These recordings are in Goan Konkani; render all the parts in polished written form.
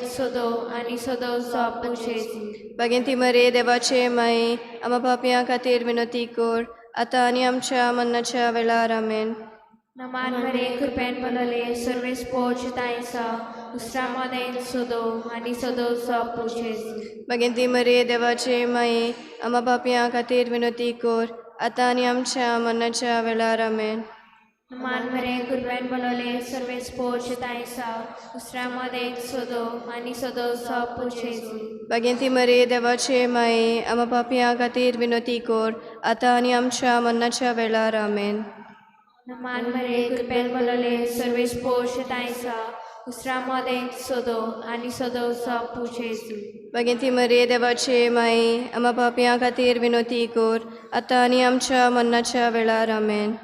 सदो आनी सदोवचो जेजू. बागेंती मरे देवाचे माई, आमा पापयां खातीर विनोती कर, आतां आनी आमच्या मरणाच्या वेळार. आमेन. नमान मरे, कृपेन बोलले, सर्वेस पोच तांयसा, उसरा मदें सदो आनी सदोवचो जेजू. बागेंती मरे देवाचे माई, आमा पापयां खातीर विनोती कर, आतां आनी आमच्या मरणाच्या वेळार. आमेन. नमान मरे, कृपेन बोलले, सर्वेस पोच तांयसा, उसरा मदें सदो आनी सदोवचो जेजू. बागेंती मरे देवाचे माई, आमा पापयां खातीर विनोती कर, आतां आनी आमच्या मरणाच्या वेळार. आमेन. नमान मरे, कृपेन बोलले, सर्वेस पोच तांयसा, उसरा मदें सदो आनी सदोवचो जेजू. बागेंती मरे देवाचे माई, आमा पापयां खातीर विनोती कर, आतां आनी आमच्या मरणाच्या वेळार. आमेन.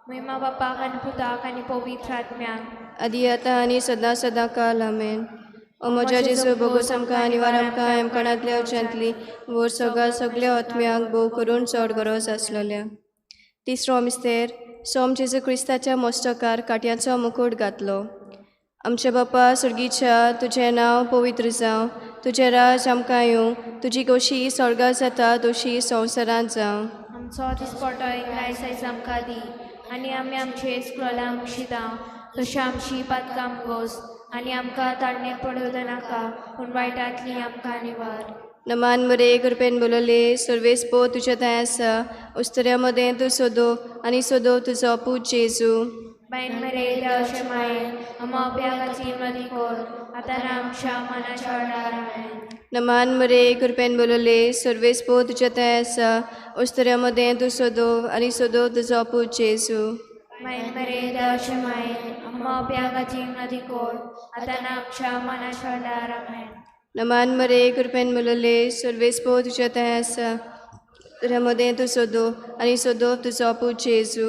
महिमा बापाक आनी पुताक आनी पवित्र आत्म्याक. आदी आतां आनी सदां सदां काल. आमेन. ओ म्हज्या जेजू, भोगोस आमकां आनी वार आमकां एमकणांतल्या उच्यांतली वोर सगळ्या सगल्या आत्म्यांक, भोव करून चड गरज आसलेल्या. तिसरो मिस्तेर, सोम जेजू क्रिस्ताच्या मस्तकार काट्यांचो मुकूट घातलो. आमच्या बापा सुर्गीच्या, तुजें नांव पवित्र जावं, तुजें राज आमकां येवं, तुजी गोशी स्वर्गार जाता तशी संवसारांत जावं. आमचो दिसपटो इंग्रायस आयज आमकां दी आनी आमी आमचे स्क्रोलांक शिता तशें आमची पातकां गोस आनी आमकां ताडणे पडोवं नाका, पूण वायटांतली आमकां निवार. नमान मरे, कृपेन बोलले, सर्वेस पो तुज्या थंय आसा, उस्तऱ्या मदें तूं सोदो आनी सोदो तुजो पूत जेजू. बायन मरे, देवाचे मायेन आमा उपयागाची मदी कोर, आतां आमच्या मनाच्या वेळार. आमेन. नमान मरे, कृपेन बोलले, सर्वेस पो तुज्या थंय आसा, उस्तऱ्या मदें तूं सोदो आनी सोदो तुजो पूत जेजू. बायन मरे, देवाचे मायेन आमा उपयागाची मदी कोर, आतां आमच्या मनाच्या वेळार. आमेन. नमान मरे, कृपेन बोलले, सर्वेस पो तुज्या थंय आसा, उस्तऱ्या मदें तूं सोदो आनी सोदो तुजो पूत जेजू.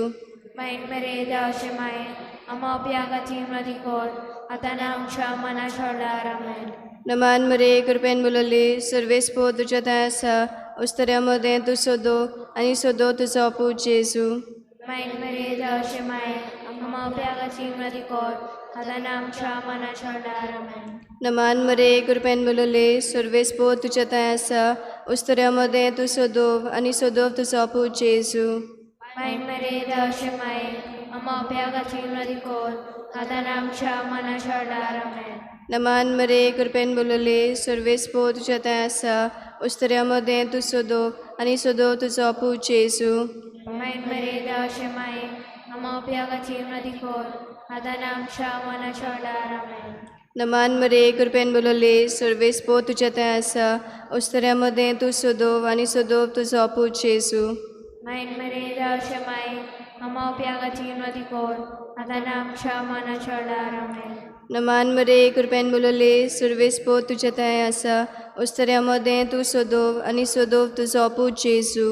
बायन मरे, देवाचे मायेन आमा उपयागाची मदी कोर, आतां आमच्या मनाच्या वेळार. आमेन. नमान मरे, कृपेन बोलले, सर्वेस पो तुज्या थंय आसा, उस्तऱ्या मदें तूं सोदो आनी सोदो तुजो पूत जेजू. बायन मरे, देवाचे मायेन आमा उपयागाची मदी कोर, आतां आमच्या मनाच्या वेळार. आमेन. नमान मरे, कृपेन बोलले, सर्वेस पो तुज्या थंय आसा, उस्तऱ्या मदें तूं सोदो आनी सोदो तुजो पूत जेजू. बायन मरे, देवाचे मायेन आमा उपयागाची मदी कोर, आतां आमच्या मनाच्या वेळार. आमेन. नमान मरे, कृपेन बोलले, सर्वेस पो तुज्या थंय आसा, उस्तऱ्या मदें तूं सोदो आनी सोदो तुजो पूत जेजू. बायन मरे, देवाचे मायेन आमा उपयागाची मदी कोर, आतां आमच्या मनाच्या वेळार. आमेन. नमान मरे, कृपेन बोलले, सर्वेस पो तुज्या थंय आसा, उस्तऱ्या मदें तूं सोदो आनी सोदो तुजो पूत जेजू. बायन मरे, देवाचे मायेन आमा उपयागाची मदी कोर, आतां आमच्या मनाच्या वेळार. आमेन. नमान मरे, कृपेन बोलले, सर्वेस पो तुज्या थंय आसा, उस्तऱ्या मदें तूं सोदो आनी सोदो तुजो पूत जेजू.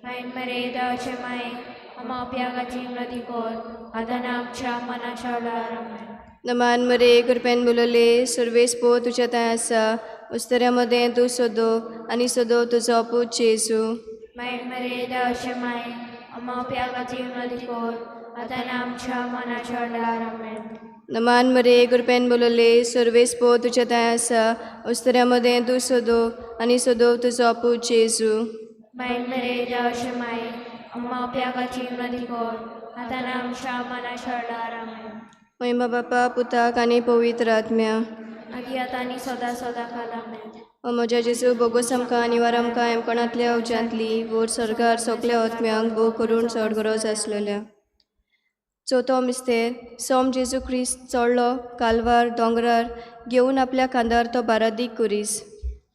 बायन मरे, देवाचे मायेन आमा उपयागाची मदी कोर, आतां आमच्या मनाच्या वेळार. आमेन. नमान मरे, कृपेन बोलले, सर्वेस पो तुज्या थंय आसा, उस्तऱ्या मदें तूं सोदो आनी सोदो तुजो पूत जेजू. बायन मरे, देवाचे मायेन आमा उपयागाची मदी कोर, आतां आमच्या मनाच्या वेळार. आमेन. नमान मरे, कृपेन बोलले, सर्वेस पो तुज्या थंय आसा, उस्तऱ्या मदें तूं सोदो आनी सोदो तुजो पूत जेजू. बायन मरे, देवाचे मायेन आमा उपयागाची मदी कोर, आतां आमच्या मनाच्या वेळार. आमेन. महिमा बापा, पुताक आनी पवित्र आत्म्या. आदी आतां आनी सदां सदां काल. आमेन. ओ म्हज्या जेजू, भोगोस आमकां आनी वार आमकां एमकणांतल्या उज्यांतली वोर सरकार सगल्या आत्म्यांक, भोव करून चड गरज आसलेल्या. चवथो मिस्तेर, सोम जेजू क्रिस्त चडलो कालवार दोंगरार, घेवन आपल्या खांदार तो बारादीक कुरीस.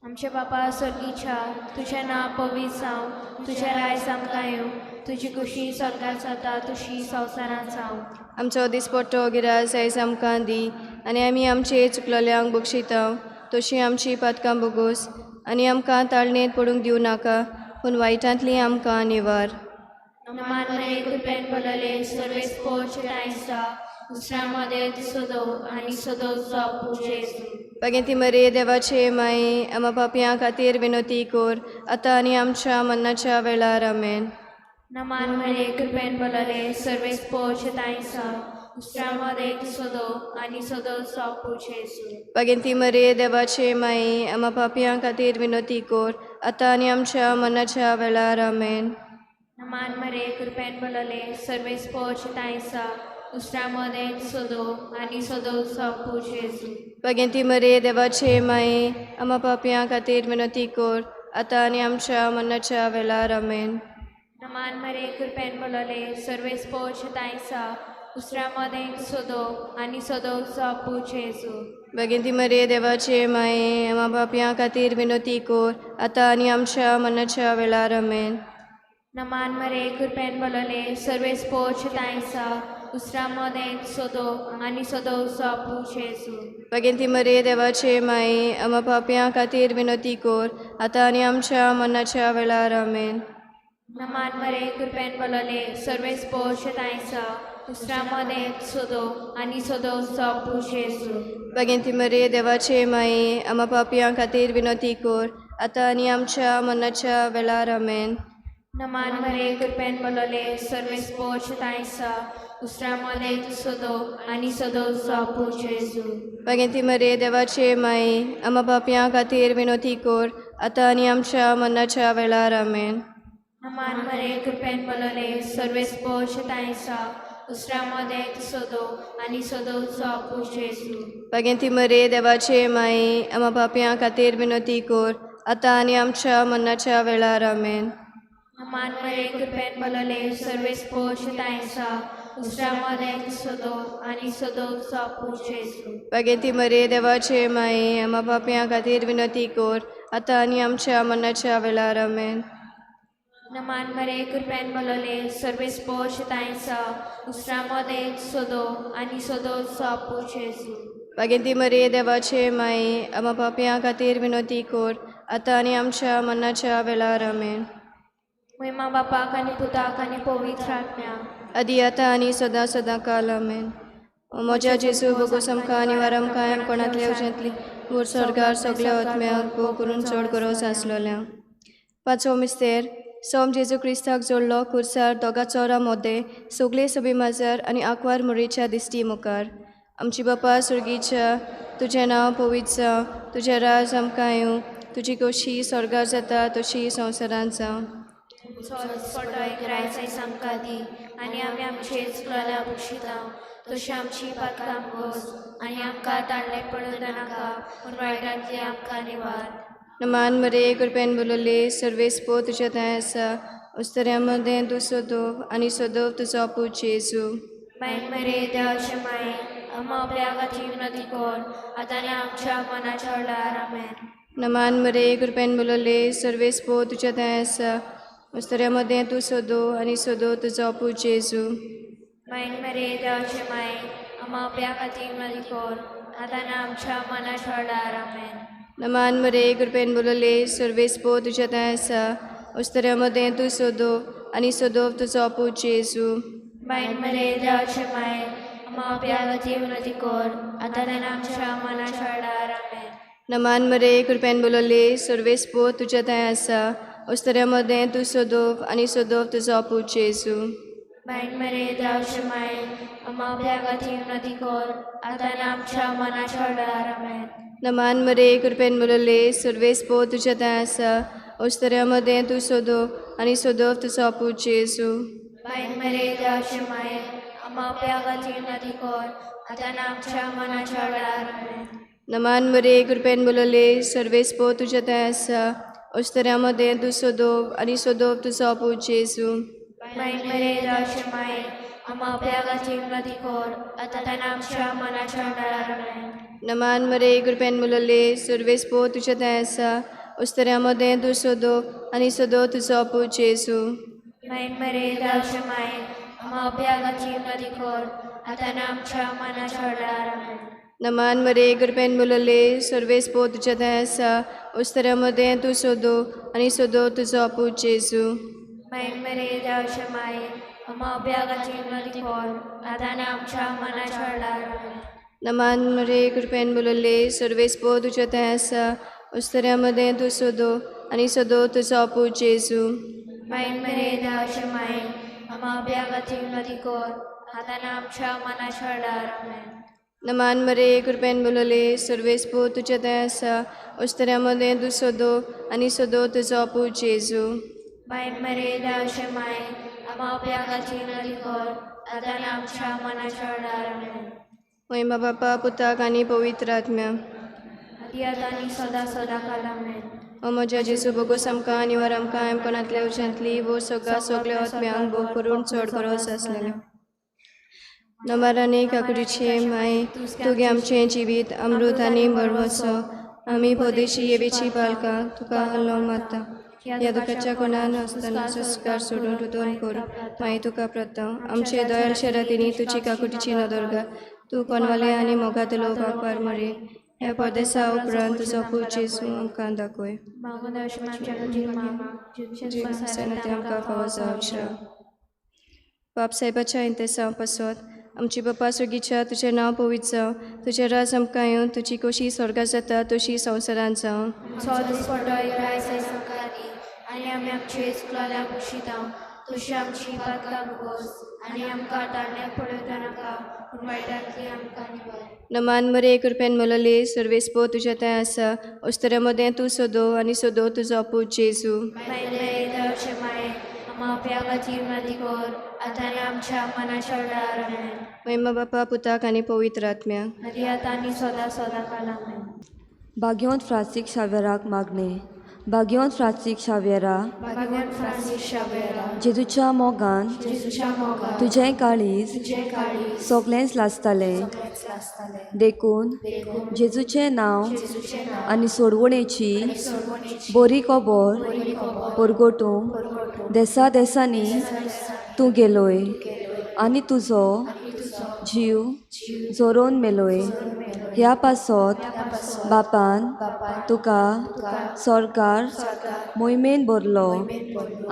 आमच्या बापा सर्गीच्या, तुजें नांव पवित्र जावं, तुजें रायज आमकां येवं, तुजी खुशी स्वर्गार जाता तशी संवसारांत जावं. आमचो दिसपट्टो गिरास आयज आमकां दी आनी आमी आमचे चुकलेल्यांक बक्षिता तशी आमची पातकां बोगोस आनी आमकां ताळणेंत पडूंक दिवं नाका, पूण वायटांतली आमकां निवार. नमान मरे, कृपेन बोलले, सर्वेस पोच तांयसा, दुसऱ्या मदें सदो आनी सदोवचो जेजू. बागेंती मरे देवाचे माये, आमा पापयां खातीर विनोती कोर, आतां आनी आमच्या मरणाच्या वेळार. आमेन. नमान मरे, कृपेन बोलले, सर्वेस पोच तांयसा, उसरा मदें तूं सदो आनी सदो सोपूत जेजू. बागेंती मरिये देवाचे माई, आमा पापयां खातीर विनोती कोर, आतां आनी आमच्या मरणाच्या वेळार. आमेन. मान मरे कृपेन बोलले सर्वेस पोच तायसा उसरा मदें तूं सदो आनी सदो सोपूत जेजू. बागेंती मरिये देवाचे माई, आमा पापयां खातीर विनोती कोर, आतां आनी आमच्या मरणाच्या वेळार. आमेन. मान मरे कृपेन बोलले सर्वेस पोच तायसा उसरा मदें तूं सदो आनी सदो सोपूत जेजू. बागेंती मरिये देवाचे माई, आमा पापयां खातीर विनोती कोर, आतां आनी आमच्या मरणाच्या वेळार. आमेन. नमान मरे कृपेन बोलले सर्वेस पोच तायसा उसरा मदें तूं सदो आनी सदो सोपूत जेजू. बागेंती मरिये देवाचे माई, आमा पापयां खातीर विनोती कोर, आतां आनी आमच्या मरणाच्या वेळार. आमेन. नमान मरे कृपेन बोलले सर्वेस पोच तायसा उसरा मदें तूं सदो आनी सदो सोपूत जेजू. बागेंती मरिये देवाचे माई, आमा पापयां खातीर विनोती कोर, आतां आनी आमच्या मरणाच्या वेळार. आमेन. नमान मरे कृपेन बोलले सर्वेस पोच तायसा उसरा मदें तूं सदो आनी सदो सोपूत जेजू. बागेंती मरिये देवाचे माई, आमा पापयां खातीर विनोती कोर, आतां आनी आमच्या मरणाच्या वेळार. आमेन. नमान मरे कृपेन बोलले सर्वेस पोच तायसा उसरा मदें तूं सदो आनी सदो सोपूत जेजू. बागेंती मरिये देवाचे माई, आमा पापयां खातीर विनोती कोर, आतां आनी आमच्या मरणाच्या वेळार. आमेन. नमान मरे कृपेन बोलले सर्वेस पोच तायसा उसरा मदें तूं सदो आनी सदो सोपूत जेजू. बागेंती मरिये देवाचे माई, आमा पापयां खातीर विनोती कोर, आतां आनी आमच्या मरणाच्या वेळार. आमेन. नमान मरे कृपेन बोलले सर्वेस पोच तायसा उसरा मदें तूं सदो आनी सदो सोपूत जेजू. बागेंती मरिये देवाचे माई, आमा पापयां खातीर विनोती कोर, आतां आनी आमच्या मरणाच्या वेळार. आमेन. महिमा बापाक आनी पुताक आनी पवित्र आत्म्याक, आदी आतां आनी सदां सदां काल. आमेन. म्हज्या जेजू, भोगोस आमकां आनी वार आमकां कोणांतल्या उज्यांतली भोर स्वर्गार सगल्या आत्म्याक भोव करून चड गरज आसलोल्या. पांचवो मिस्तेर. सोम जेजू क्रिस्ताक जोडलो कुर्सार दोगा चोरां मोदें सगळे सभी माजार आनी आंकवार मुरीच्या दिश्टी मुखार. आमची बापा सुर्गीच्या, तुजें नांव पवित्र जावं, तुजें राज आमकां येवं, तुजी खोशी स्वर्गार जाता तशी संवसारांत जावं. पडो एक रायस आमकां दी आनी आमी आमचे चुकलेल्या बक्षिता तशी आमची पातकां गोस आनी आमकां ताणें पडूं नाका पूण वायटांतली आमकां निवार. नमान मरिये कृपेन बोलले सर्वेस पो तुज्या थंय आसा, उस्तऱ्या मदें तूं सदोव आनी सदोव तुजो पूत जेजू. माय मरे देवाचे माये, आमा आपल्या खातीर विनंती कर आतां आनी आमच्या मनाच्या वेळार. आमेन. नमान मरिये कृपेन बोलले सर्वेस पो तुज्या थंय आसा, उस्तऱ्या मदें तूं सदोव आनी सदोव तुजो पूत जेजू. माय मरे देवाचे माये, आमा आपल्या खातीर विनंती कर आतां आनी आमच्या मनाच्या वेळार. आमेन. नमान मरिये कृपेन बोलले सर्वेस पो तुज्या थंय आसा, उस्तऱ्या मदें तूं सदोव आनी सदोव तुजो पूत जेजू. बाय मरे देवाचे माये, आमा आपल्या खातीर विनंती कर आतां आनी आमच्या मनाच्या वेळार. आमेन. नमान मरिये कृपेन बोलले सर्वेस पो तुज्या थंय आसा, उस्तऱ्या मदें तूं सदोव आनी सदोव तुजो पूत जेजू. बाय मरे देवाचे माये, आमा आपल्या खातीर विनंती कर आतां आनी आमच्या मनाच्या वेळार. आमेन. नमान मरिये कृपेन बोलले सर्वेस पो तुज्या थंय आसा, उस्तऱ्या मदें तूं सदोव आनी सदोव तुजो पूत जेजू. बाय मरे देवाचे माये, आमा आपल्या खातीर विनंती कर आतां आनी आमच्या मनाच्या वेळार. आमेन. नमान मरिये कृपेन बोलले सर्वेस पो तुज्या थंय आसा, उस्तऱ्या मदें तूं सदोव आनी सदोव तुजो पूत जेजू. बाय मरे देवाचे माये, आमा आपल्या खातीर विनंती कर आतां आनी आमच्या मनाच्या वेळार. आमेन. नमान मरिये कृपेन बोलले सर्वेस पो तुज्या थंय आसा, उस्तऱ्या मदें तूं सदोव आनी सदोव तुजो पूत जेजू. बाय मरे देवाचे माये, आमा आपल्या खातीर विनंती कर आतां आनी आमच्या मनाच्या वेळार. आमेन. नमान मरिये कृपेन बोलले सर्वेस पो तुज्या थंय आसा, उस्तऱ्या मदें तूं सदोव आनी सदोव तुजो पूत जेजू. बाय मरे देवाचे माये, आमा आपल्या खातीर विनंती कर आतां आनी आमच्या मनाच्या वेळार. आमेन. नमान मरिये कृपेन बोलले सर्वेस पो तुज्या थंय आसा, उस्तऱ्या मदें तूं सदोव आनी सदोव तुजो पूत जेजू. बाय मरे देवाचे माये, आमा आपल्या खातीर विनंती कर आतां आनी आमच्या मनाच्या वेळार. आमेन. नमान मरे कृपेन बोलले सर्वेस्पो तुज्या दया आसा उस्तऱ्या मदें तूं सोदो आनी सोदो तुजो पूत जेजू. बाय मरे देवाचे माय आमा उपयागाची नदी कर आतां आनी आमच्या मनाच्या वेळार. आमेन. महिमा बापा पुताक आनी पवित्र आत्म्या. आदी आतां आनी सदां सदां काल. आमेन. ओ म्हज्या जेजू बोगोस आमकां आनी वर आमकां आमकोणांतल्या उज्यांतली वो सगळ्या सगल्या आत्म्यांक भोव करून चड गरज आसलेलें. नमाराने काकुटीचे माये तुगे आमचें जिवीत अमृत आनी भरवंसो आमी परदेशी येवेची पालकां तुका हल्लो मारता. ह्या दुखाच्या कोणान आसतना संस्कार सोडून रुदोन कर माई तुका प्रताव आमचे दयाल शरातींनी तुजी काकुटीची नदर घाल. तूं कोनवाले आनी मोगातलो बापार मरे ह्या परदेसा उपरांत तुजो पूत जेजू आमकां दाखय. ते आमकां फावो जावच्या बाप साहेबाच्या इंतेसांव पासत आमची बापा सुगीच्या तुजें नांव पवित्र जावं तुजें राज आमकां येवन तुजी कोशी स्वर्गात जाता तशी संवसारांत जावं. आनी आमी आमचे चुकलेल्या पुशिता तशी आमची पातकां भोगोस आनी आमकां ताळण्याक पडोवं नाका पूण वायटांतली आमकां निवार. नमान मरे कृपेन मलले सर्वेस्पो तुज्या थंय आसा उस्तऱ्या मदें तूं सोदो आनी सोदो तुजो पूत जेजू. माय मरे देवाचे माये आमा उपयागाची विनंती कर आतां आनी आमच्या मनाच्या वेळार. आमेन. महिमा बापा पुताक आनी पवित्र आत्म्या. आदी आतां आनी सदां सदां काल. आमेन. भाग्यवंत फ्रांसीक शावेराक मागणें. भाग्यवंत फ्रांसीक शावेरा भाग्यवंत फ्रांसीस शावेरा जेजूच्या मोगान जेजूच्या मोगान तुजें काळीज तुजें काळीज सगळेंच लासतालें सगळेंच लासतालें. देखून देखून जेजूचें नांव जेजूचें नांव आनी सोडवणेची सोडवणेची बरी खबर बरी खबर परगटूंक परगटूंक देसा देसांनी तूं गेलोय आनी तुजो जीव जोरोवन मेलोय. ह्या पासत बापान तुका सरकार मोहिमेन भरलो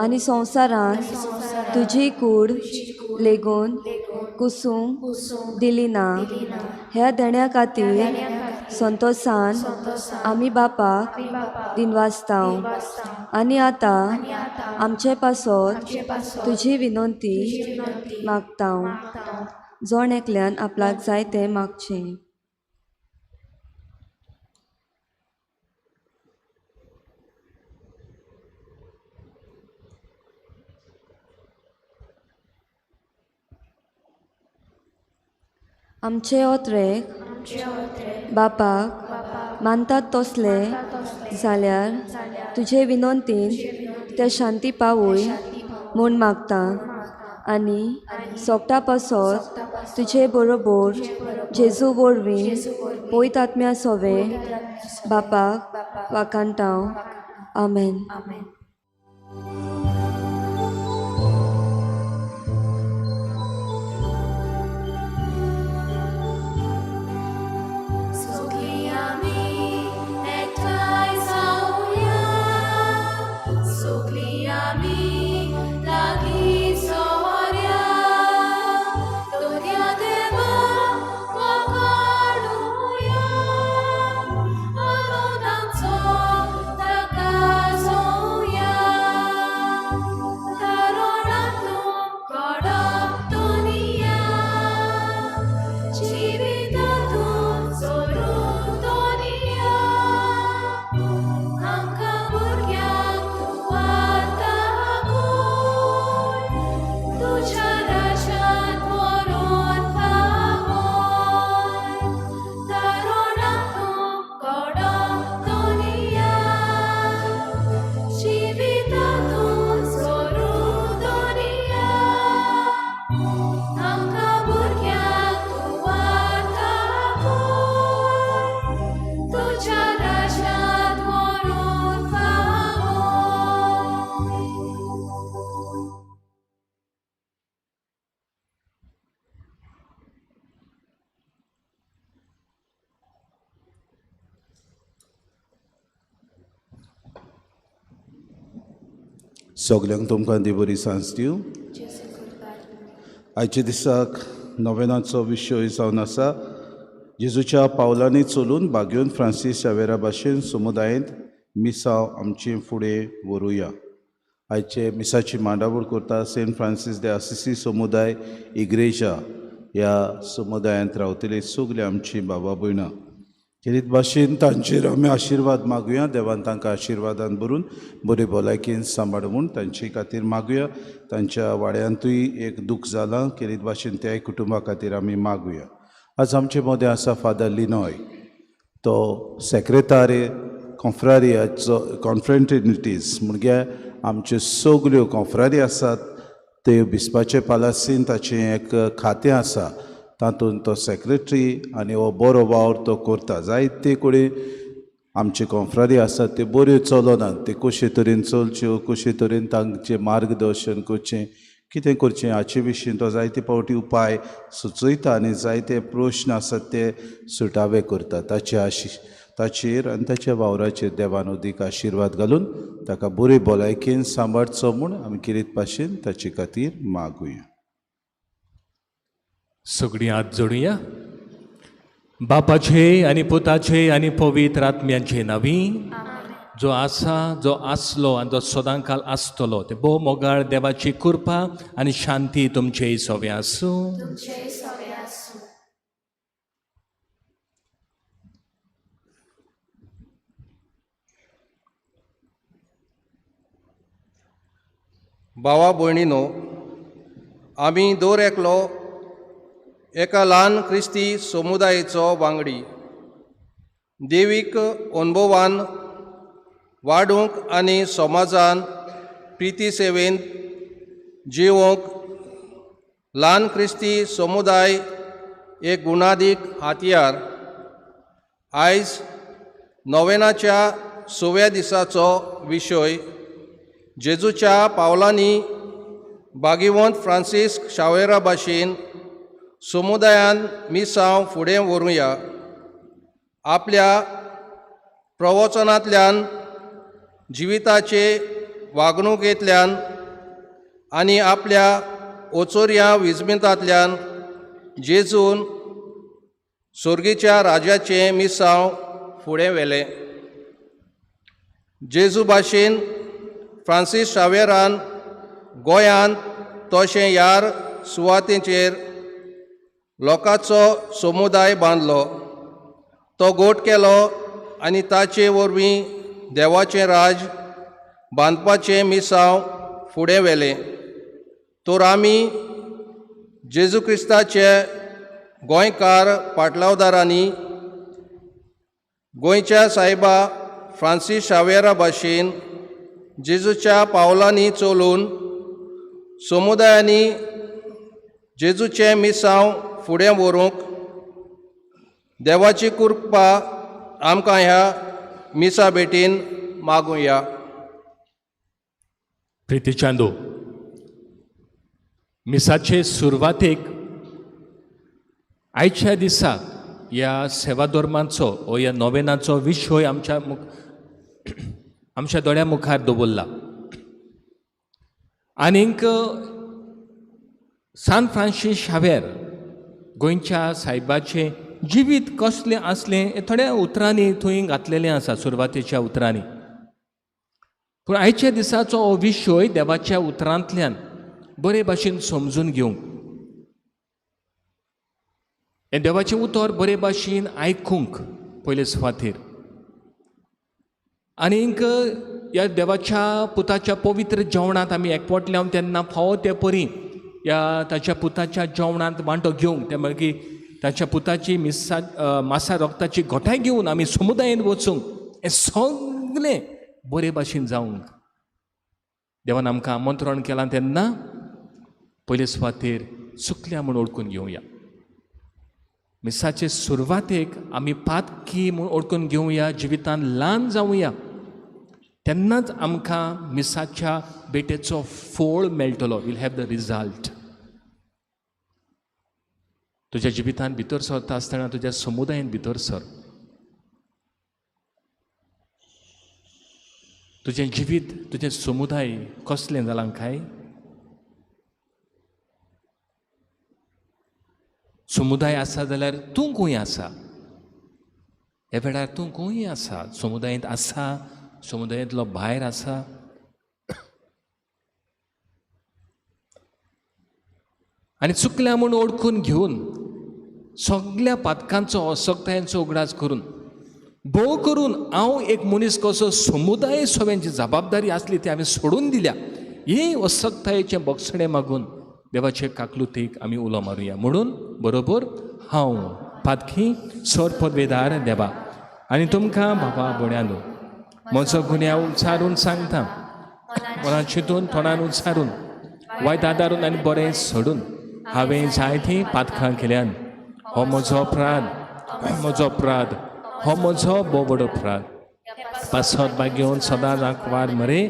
आनी संवसारांत तुजी कूड लेगून कुसूंक दिली ना. ह्या देण्या खातीर संतोसान आमी बापाक दिनवासतांव आनी आतां आमचे पासत तुजी विनंती मागतांव. जण एकल्यान आपल्याक जाय तें मागचें. आमचे ओत्रेक बापाक मानतात तसले जाल्यार तुजे विनंतीन ते शांती पावय म्हूण मागता आनी सोगटा पासत तुजे बरोबर जेजू वरवीं पयत आत्म्या सोवे बापाक वाखाणटांव. आमेन. सगल्यांक तुमकां ती बरी सांज दिवं. आयच्या दिसाक नोवेनाचो विशय जावन आसा जेजूच्या पावलांनी चलून भाग्योन फ्रांसीस शावेरा भाशेन समुदायेंत मिसांव आमचे फुडें व्हरूया. आयचे मिसाची मांडावळ करता सेंट फ्रांसीस दे आसिसी समुदाय इग्रेजा ह्या समुदायांत रावतली सगळीं आमची बाबा भयणां खेरीत भाशेन तांचेर आमी आशिर्वाद मागुया. देवान तांकां आशिर्वादान भरून बरी भलायकेन सांबाळ म्हूण तांचे खातीर मागुया. तांच्या वाड्यांतूय एक दूख जालां, खेरीत भाशेन त्याय कुटुंबा खातीर आमी मागुया. आज आमचे मदें आसा फादर लिनॉय, तो सेक्रेतारी कॉन्फ्रारियाचो कॉन्फ्रेटर्निटीज म्हणजे आमच्यो सगल्यो कॉन्फ्रारी आसात त्यो बिस्पाचे पालासीन ताचें एक खातें आसा, तातूंत तो सेक्रेटरी आनी हो बरो वावर तो करता. जायते कडेन आमचे कॉन्फ्रारी आसात त्यो बऱ्यो चलनात, त्यो कशे तरेन चलच्यो, कशे तरेन तांचें मार्गदर्शन करचें, कितें करचें हाचे विशीं तो जायते फावटी उपाय सुचयता आनी जायते प्रश्न आसात ते सुटावे करता. ताचे आशिश ताचेर आनी ताच्या वावराचेर देवान अदीक आशिर्वाद घालून ताका बरी भलायकेन सांबाळचो म्हूण आमी किरीत भाशेन ताचे खातीर मागुया. सगळीं हात जोडुया. बापाचे आनी पुताचे आनी पवित्र आत्म्याचे नांवी, जो आसा, जो आसलो आनी जो सदांकाल आसतलो, ते भोव मोगाळ देवाची कृपा आनी शांती तुमचेय सोवे आसूं. भावा भयणीनो, आमी दर एकलो एका ल्हान क्रिस्ती समुदायेचो वांगडी. देवीक अनुभवान वाडूंक आनी समाजान प्रिती सेवेन जिवोवंक ल्हान क्रिस्ती समुदाय एक गुणादीक हातयार. आयज नोवेनाच्या सव्या दिसाचो विशय जेजूच्या पावलांनी भागिवंत फ्रांसीस शावेरा भाशेन समुदायान मिसांव फुडें व्हरूया. आपल्या प्रवचनांतल्यान, जिविताचे वागणुकेंतल्यान आनी आपल्या ओचोरया विजमितांतल्यान जेजून सोर्गीच्या राजाचें मिसांव फुडें व्हेलें. जेजू भाशेन फ्रांसीस शावेरान गोंयांत तशें ह्यार सुवातेचेर लोकांचो समुदाय बांदलो, तो गोट केलो आनी ताचे वरवीं देवाचें राज बांदपाचें मिसांव फुडें व्हेलें. तर आमी जेजू क्रिस्ताचे गोंयकार पाटलावदारांनी गोंयच्या सायबा फ्रांसीस शावेरा भाशेन जेजूच्या पावलांनी चलून समुदायांनी जेजूचें मिसांव फुडें व्हरूंक देवाची कृपा आमकां ह्या मिसा भेटीन मागुया. प्रिती चांदो, मिसाचे सुरवातेक आयच्या दिसा ह्या सेवा धर्माचो ओ ह्या नोवेनाचो विशय आमच्या आमच्या दोळ्या मुखार दवरला. आनीक सान फ्रांसीस शावेर गोंयच्या सायबाचें जिवीत कसलें आसलें हें थोड्या उतरांनी थंय घातलेलें आसा, सुरवातेच्या उतरांनी. पूण आयच्या दिसाचो हो विशय देवाच्या उतरांतल्यान बरे भाशेन समजून घेवंक, हें देवाचें उतर बरे भाशेन आयकूंक पयले सुवातेर, आनीक ह्या देवाच्या पुताच्या पवित्र जेवणांत आमी एकवटले तेन्ना फावो ते परी ह्या ताच्या पुताच्या जेवणांत वांटो घेवंक, त्या मागीर ताच्या पुताची मिसा मासा रोगताची घोटाय घेवन आमी समुदायेन वचूंक, हें सगलें बरे भाशेन जावंक देवान आमकां आमंत्रण केलां. तेन्ना पयले सुवातेर चुकल्या म्हूण ओळखून घेवया. मिसाचे सुरवातेक आमी पातकी म्हूण ओळखून घेवया, जिवितान ल्हान जावया, तेन्नाच आमकां मिसाच्या भेटेचो फोळ मेळटलो. We'll have the result. तुज्या जिवितान भितर सरता आसतना तुज्या समुदायेन भितर सर, तुजें जिवीत तुजें समुदाय कसलें जालां काय? समुदाय आसा जाल्यार तूं खंय आसा? ह्या वेळार तूं खंय आसा? समुदायेंत आसा, समुदायांतलो भायर आसा? आनी चुकल्या म्हूण ओळखून घेवन सगल्या पातकांचो असक्तायांचो उगडास करून भोव करून हांव एक मनीस कसो समुदाय सगळ्यांची जबाबदारी आसली ती हांवें सोडून दिल्या ही असक्तायेचें बक्षणें मागून देवाचे काकलुतीक आमी उलो मारुया. म्हणून बरोबर हांव पातकी सर पदवेदार देवा आनी तुमकां बाबा बोण्यानो म्हजो गुन्यांव उच्चारून सांगता, मनां चिंतून तोंडान उच्चारून वायट आदारून आनी बरें सोडून हांवें जायतीं पातकां केल्यान. हो म्हजो अपराध, हो म्हजो अपराध, हो म्हजो भोव व्हड अपराध. पासत बागेवन सदांच आंकवार मरे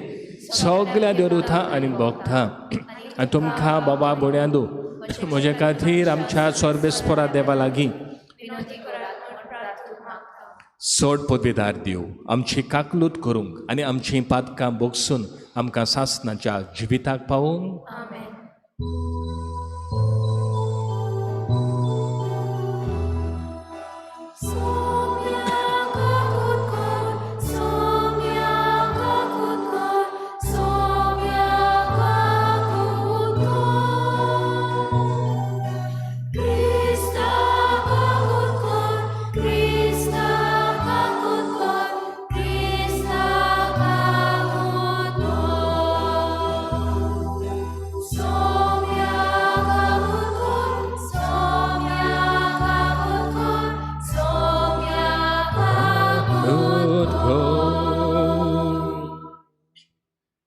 सगल्या देवरुथा आनी भोगता आनी तुमकां बाबा बोड्यांदू म्हजे खातीर आमच्या सोर्बेस्परा देवा लागीं चड पदवेदार देव आमची काकलूत करूंक आनी आमचीं पातकां भोगसून आमकां सासणाच्या जिविताक पावोवंक.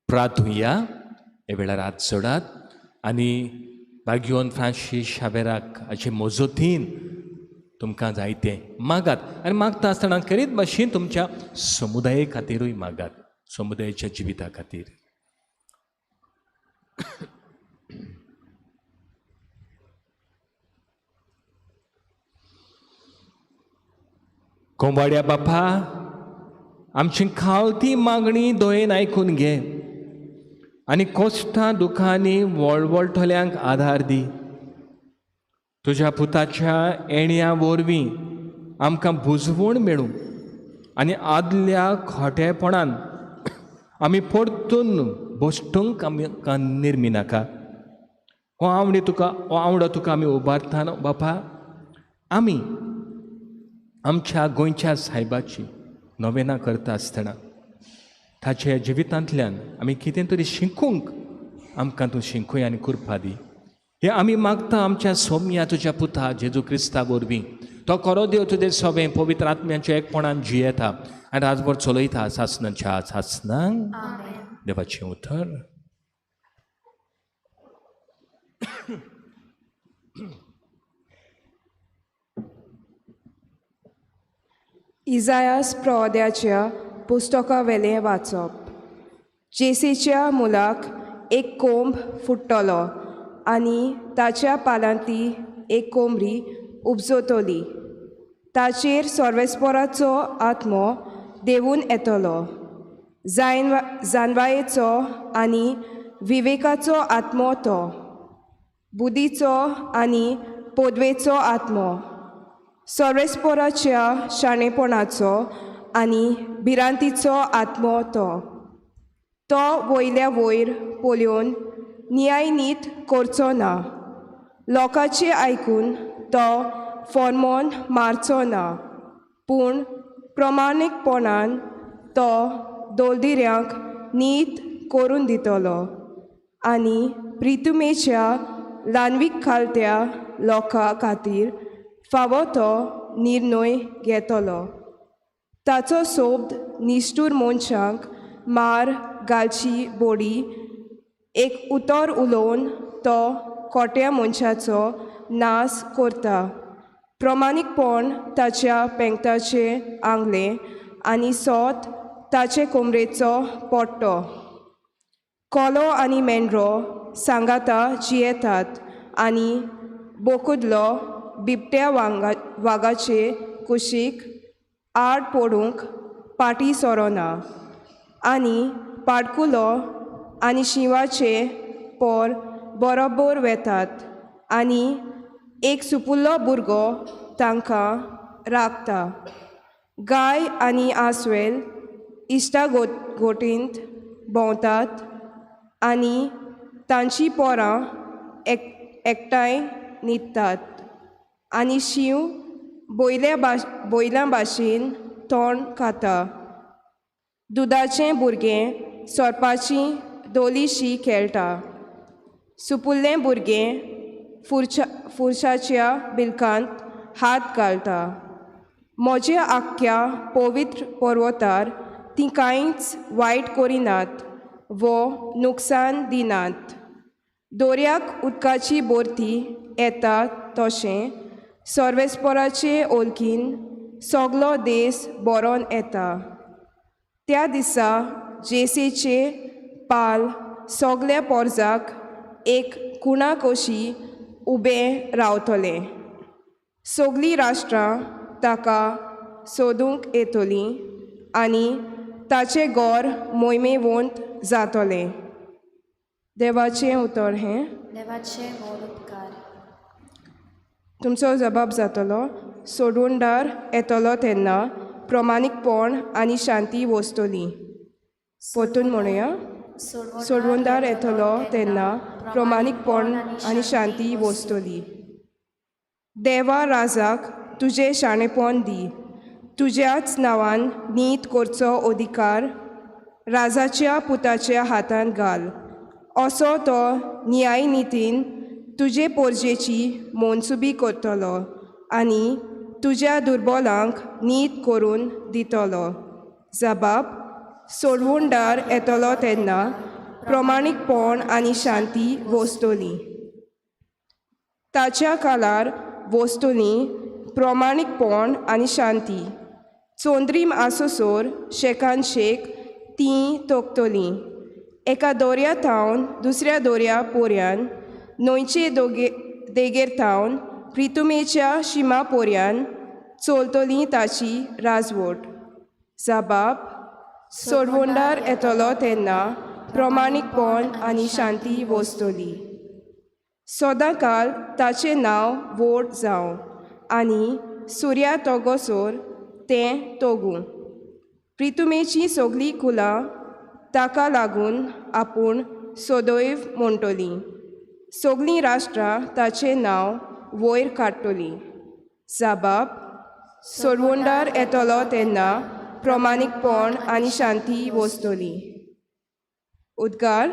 प्रार्थुया हे वेळार हात सोडात आनी बागियोन फ्रांसीस शाबेराक हाचे मजतीन तुमकां जायतें मागात आनी मागता आसतना करीत भाशेन तुमच्या समुदाये खातीरूय मागात, समुदायाच्या जिविता खातीर. कोंबाड्या बापा आमची खावती मागणी दोयेन आयकून घे आनी कोश्टां दुखांनी वळवळटल्यांक आधार दी. तुज्या पुताच्या येण्या वरवीं आमकां बुजवण मेळूं आनी आदल्या खोटेपणान आमी परतून बसटूंक आमकां निर्मी नाका. हो आवडी तुका, हो आवडो तुका आमी उबारता बापा. आमी आमच्या गोंयच्या सायबाची नवेनां करता आसतना ताच्या जिवितांतल्यान आमी कितें तरी शिकूंक आमकां तूं शिकूय आनी कृपा दी. हें आमी मागता आमच्या सोम्या तुज्या पुता जेजू क्रिस्ता वरवीं. तो खरो देव तुजें सगळें पवित्र आत्म्याच्या एकपणान जियेता आनी राजभर चलयता सासणाच्या सासणांक. देवाचें उतर. इजायास प्रवद्याच्या पुस्तकावेलें वाचप. जेसीच्या मुलाक एक कोंब फुट्टलो आनी ताच्या पालांतली एक कोमरी उपजतली. ताचेर सर्वेस्पराचो आत्मो देवून येतलो, जानवायेचो आनी विवेकाचो आत्मो, तो बुद्धीचो आनी पदवेचो आत्मो, सर्वेस्पराच्या शाणेपणाचो आनी भिरांतीचो आत्मो. तो तो वयल्या वयर पळोवन न्यायनीत करचो ना, लोकांचें आयकून तो फॉर्मोन मारचो ना, पूण प्रमाणीकपणान तो दोलदिऱ्यांक नीत करून दितलो आनी प्रितुमेच्या ल्हानवीक खालत्या लोकां खातीर फावो तो निर्णय घेतलो. ताचो सोब्द निश्ठूर मनशांक मार घालची बोडी, एक उतर उलोवन तो खोट्या मनशाचो नाश करता. प्रमाणीकपण ताच्या पेंगटाचें आंगलें आनी सोत ताचे कोमरेचो पट्टो. कोलो आनी मेंढरो सांगाता जियेतात आनी बोकुदलो बिबट्या वागाचे कुशीक आड पडूंक पाटी सोरोना आनी पाडकुलो आनी शिंवाचे पोर बरोबर वेतात आनी एक सुपुल्लो भुरगो तांकां राखता. गाय आनी आस्वेल इश्टा गोटींत भोंवतात आनी तांची पोरां एकठांय न्हिदतात आनी शींव बोयल्या भाशेन तोंड खाता. दुदाचें भुरगें सोरपाची दोलीशी खेळटा. सुपुल्लें भुरगें फुरशाच्या बिलकांत हात घालता. म्हज्या आख्ख्या पवित्र पर्वतार तीं कांयच वायट करिनात वो नुकसान दिनात. दर्याक उदकाची भरती येता तशें सर्वेस्पराचे ओलकीन सगलो देस बरोन येता. त्या दिसा जेसीचे पाल सगल्या पोरजाक एक कुणा कशी उबें रावतलें. सगलीं राष्ट्रां ताका सोदूंक येतलीं आनी ताचें गोर मोहिमेवंत जातलें. देवाचें उतर हें. देवाचें मोल उपकार. तुमचो जबाब जातलो. सोडूनदार येतलो तेन्ना प्रमाणीकपण आनी शांती वसतली. परतून म्हणुया. सोडवणदार येतलो तेन्ना प्रमाणीकपण आनी शांती वसतली. देवा राजाक तुजें शाणेपण दी. तुज्याच नांवान नीत करचो अधिकार राजाच्या पुताच्या हातांत घाल. असो तो न्याय नितीन तुजे पोरजेची मनसुबी करतलो आनी तुज्या दुर्बोलांक नीत करून दितलो. जबाब सोडवणदार येतलो तेन्ना प्रमाणीकपण आनी शांती वसतली. ताच्या काळार वसतली प्रमाणीकपण आनी शांती. चोंद्रीम आसोसोर शेकान शेक तीं तोखतलीं. एका दर्या थावन दुसऱ्या दर्या पोऱ्यान, न्हंयचे देगेर थावन प्रितुमेच्या शिमा पोऱ्यान चलतली ताची राजवट. जबाब सोडवणदार येतलो तेन्ना प्रमाणीकपण आनी शांती वसतली. सदां काल ताचें नांव व्हड जावं आनी सुर्या तोगोसोर तें तोगूं. प्रितुमेचीं सगलीं कुलां ताका लागून आपूण सदैव म्हणटलीं. सगलीं राष्ट्रां ताचें नांव वयर काडटलीं. जबाब सोडवणदार येतलो तेन्ना प्रमाणीकपण आनी शांती वसतली. उद्गार.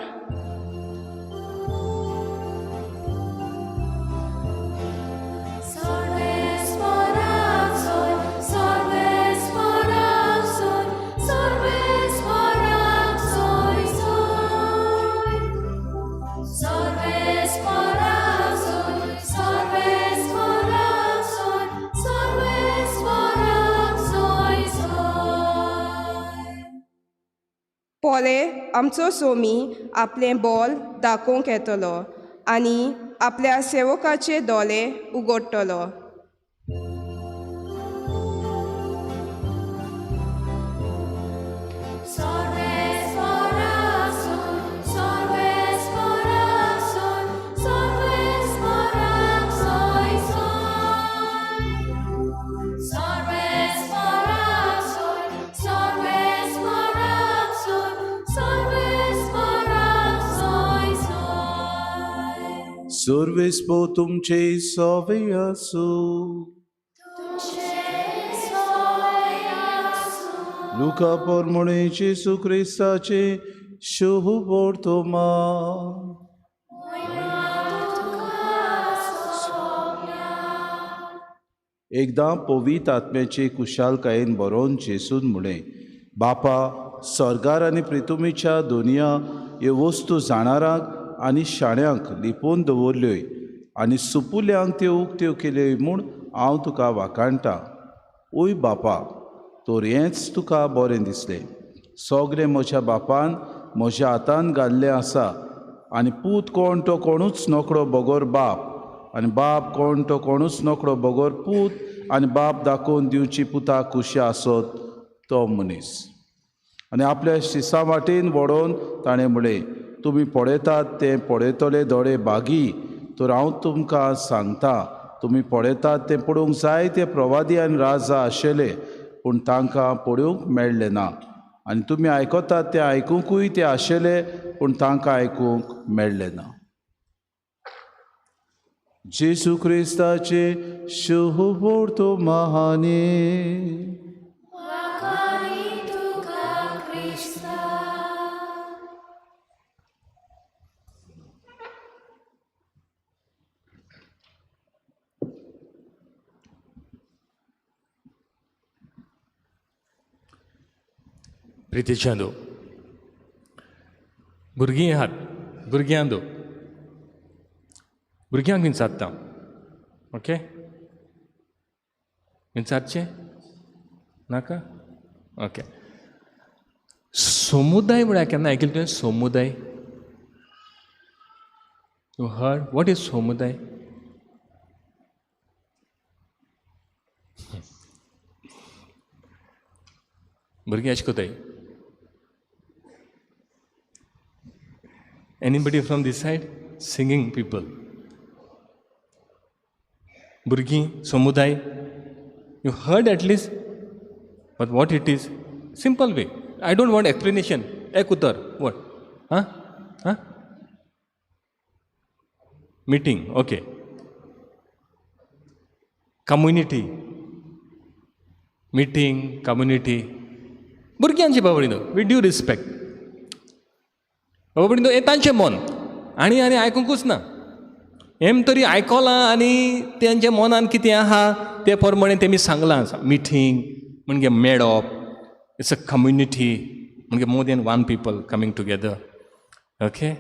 पोले आमचो सोमी आपलें बोल दाखोवंक येतलो आनी आपल्या सेवकाचे दोळे उगडटलो. सर्वेस्पो तुमचे सोवे आसूं. लुका पोरमुणे जेजू क्रिस्ताचे शुभ वर्तमान. एकदां पवित्र आत्म्याचे कुशालकायेन बरोवन जेजून म्हळें, बापा, स्वर्गार आनी प्रितुमीच्या दोनया ह्यो वस्तू जाणारांक आनी शाण्यांक लिपोवन दवरल्योय आनी सुपुल्यांक त्यो उक्त्यो केल्योय म्हूण हांव तुका वाखाणटा. ओय बापा, तर हेंच तुका बरें दिसलें. सगळें म्हज्या बापान म्हज्या हातान घाल्लें आसा आनी पूत कोण तो कोणूच नकळो बगर बाप, आनी बाप कोण तो कोणूच नकळो बगर पूत, आनी बाप दाखोवन दिवची पुताक खुशी आसत तो मनीस. आनी आपल्या शिसा वाटेन वडोवन ताणें म्हळें, तुमी पळयतात तें पळयतले दोळे बागी, तर हांव तुमकां सांगता, तुमी पळयतात तें पळोवंक जाय ते प्रवादी आनी राजा आशिल्ले, पूण तांकां पळोवंक मेळ्ळें ना. आनी तुमी आयकतात तें आयकुंकूय ते आशिल्ले, पूण तांकां आयकूंक मेळ्ळें ना. जेजू क्रिस्ताचे शुभ महाने. प्रितीच्या दो भुरगीं आहात, भुरग्यां दो भुरग्यांक विचारता, ओके विचारचें नाका? ओके. समुदाय म्हळ्यार केन्ना आयकलें तुवें? समुदाय, you heard what is समुदाय? भुरगीं अशें कोताय. Anybody from this side? Singing people. भुरगीं, समुदाय, you heard at least, but what it is? Simple way, I don't want explanation. एक उतर, what? हां हां, meeting, okay. Community, meeting, community. भुरग्यांची बाबा न्हू, विथ ड्यू रिस्पेक्ट बाबा न्हू, हें तांचें मन आनी आनी आयकुंकूच ना. हेम तरी आयकलां आनी तेंच्या मनान कितें आहा ते प्रमाणे तेमी सांगलां. मिटींग म्हणजे मेळप, it's a community म्हणजे more than one people coming together. Okay,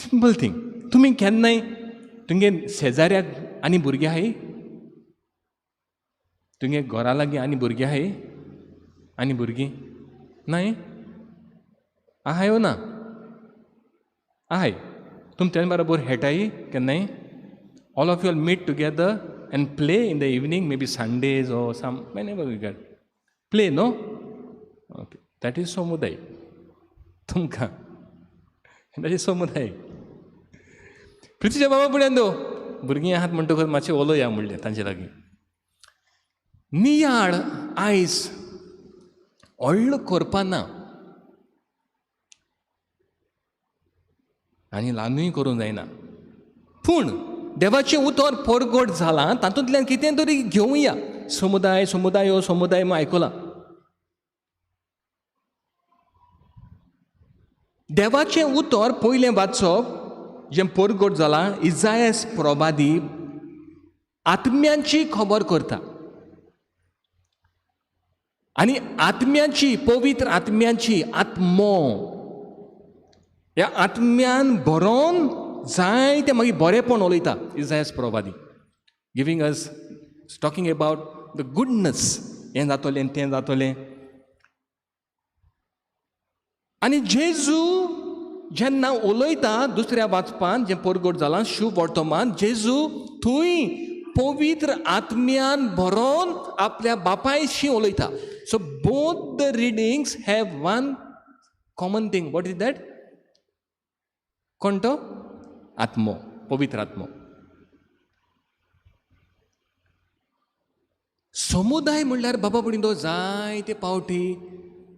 simple thing. तुमी केन्नाय तुमगे शेजाऱ्याक आनी भुरगे आहाय, तुमगे घरा लागीं आनी भुरगे आहाय, आनी भुरगीं नाय आहाय ना आहाय, तुमी तेन्ना बरोबर खेळटाय केन्नाय? All of you all meet together and play in the evening, maybe Sundays or some whenever you get play, no? Okay, that is समुदाय. तुमकां that is समुदाय. प्रितीच्या बाबा फुड्यान दो भुरगीं आहात म्हणटकच मातशें उलोवया म्हणलें तांचे लागीं. नियाळ आयज व्हडलो करपा ना आनी ल्हानूय करूंक जायना, पूण देवाचें उतर परगट जालां, तातूंतल्यान कितें तरी घेवया. समुदाय, समुदाय, हो समुदाय म्हूण आयकलां. देवाचें उतर पयलें वाचप जें परगट जालां, इजायस प्रवादी आत्म्यांची खबर करता आनी आत्म्याची, पवित्र आत्म्याची, आत्मो ह्या आत्म्यान बरोवन जायते मागीर बरेंपण उलयता. इजायस प्रवादी giving us, talking about the goodness, हें जातलें तें जातलें. आनी जेजू जेन्ना उलयता दुसऱ्या वाचपान जें परगट जालां शुभ वर्तमान, जेजू थंय पवित्र आत्म्यान भरोन आपल्या बापायशी उलयता. So both the readings have one common thing. What is that? कोण तो? आत्मो, पवित्र आत्मो. समुदाय म्हणल्यार बाबा भयणींनो जायते पावटी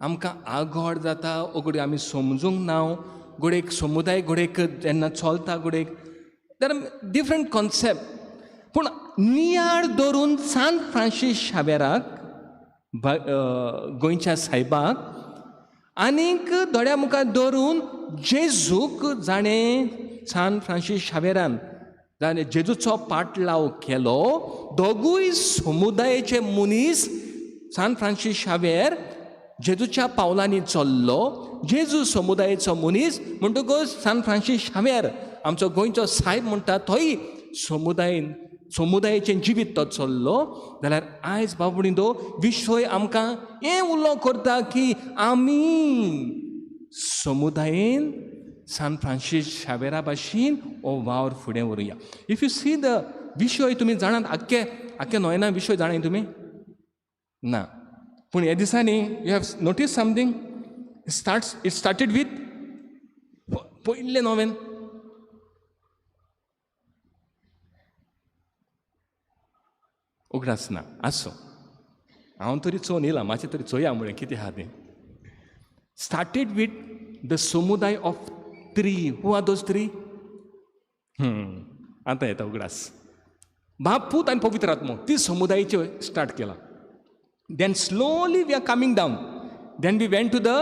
आमकां आगोड जाता, घडये आमी समजूंक ना, घडयेक समुदाय घडयेक जेन्ना चलता घडयेक there are different concept. पूण नियाळ धरून सान फ्रांसीस शावेराक, गोंयच्या सायबाक आनीक दोळ्या मुखार धरून जेजूक, जाणें सान फ्रांसीस शावेरान जाणें जेजूचो पाटलाव केलो, दोगूय समुदायेचे मनीस सान फ्रांसीस शावेर जेजूच्या पावलांनी चल्लो. जेजू समुदायेचो मनीस म्हणटकच सान फ्रांसीस शावेर आमचो गोंयचो सायब म्हणटा तोय समुदायेन, समुदायेचें जिवीत तो चल्लो. जाल्यार आयज बाबा भयणींनो विश्वय आमकां हें उलो करता की आमी समुदायेन सान फ्रांसीस शावेरा भाशेन हो वावर फुडें व्हरुया. If you see the विशय तुमी जाणात, आख्खे आख्खे नोयना विशय जाणाय तुमी ना, पूण ह्या दिसांनी you have notice something. Starts, it started with पयलें नोवेन. उगडास ना, आसूं, हांव तरी चोवन येयलां, मातशें तरी चोया म्हळें कितें आहा तें. स्टार्टेड वीथ the समुदाय of three. Who are those three? आतां येता उगडास. बाप पूत आनी पवित्र आत्मो ती समुदायाचे स्टार्ट केला. Then slowly we are coming down. Then we went to the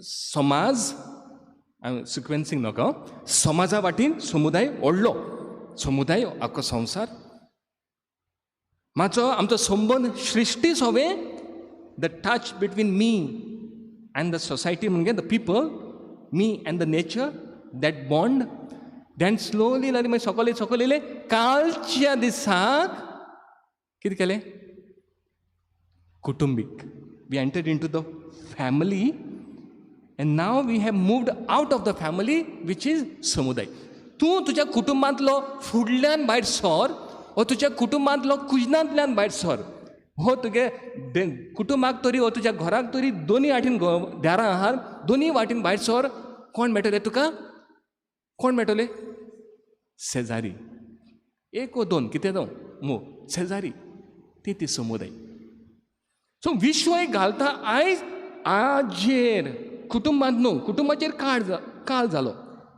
समाज, सिक्वेन्सिंग नाका, समाजा वाटेन समुदाय व्हडलो समुदाय, आख्खो संवसार. म्हाजो आमचो संबंद सृश्टी सोवे, the touch between me and the society म्हणजे the people, me and the nature, that bond. Then slowly लागली मागीर सकयल सकयल येयले. कालच्या दिसाक कितें केलें? कुटुंबीक. We entered into the family and now we have moved out of the family which is समुदाय. तूं तुज्या कुटुंबांतलो फुडल्यान भायर सर, हो तुज्या कुटुंबांतलो कुजनांतल्यान भायर सर, हो तुगे कुटुंबाक तरी हो तुज्या घराक तरी दोनी वाटेन दारां आहार, दोनी वाटेन भायर सर, कोण मेळटले तुका? कोण मेळटले? शेजारी. एक वो दोन कितें जावं मो शेजारी, ती ती समुदाय. सो विश्वय घालता आयज आजेर, कुटुंबांत न्हू, कुटुंबाचेर काळ जालो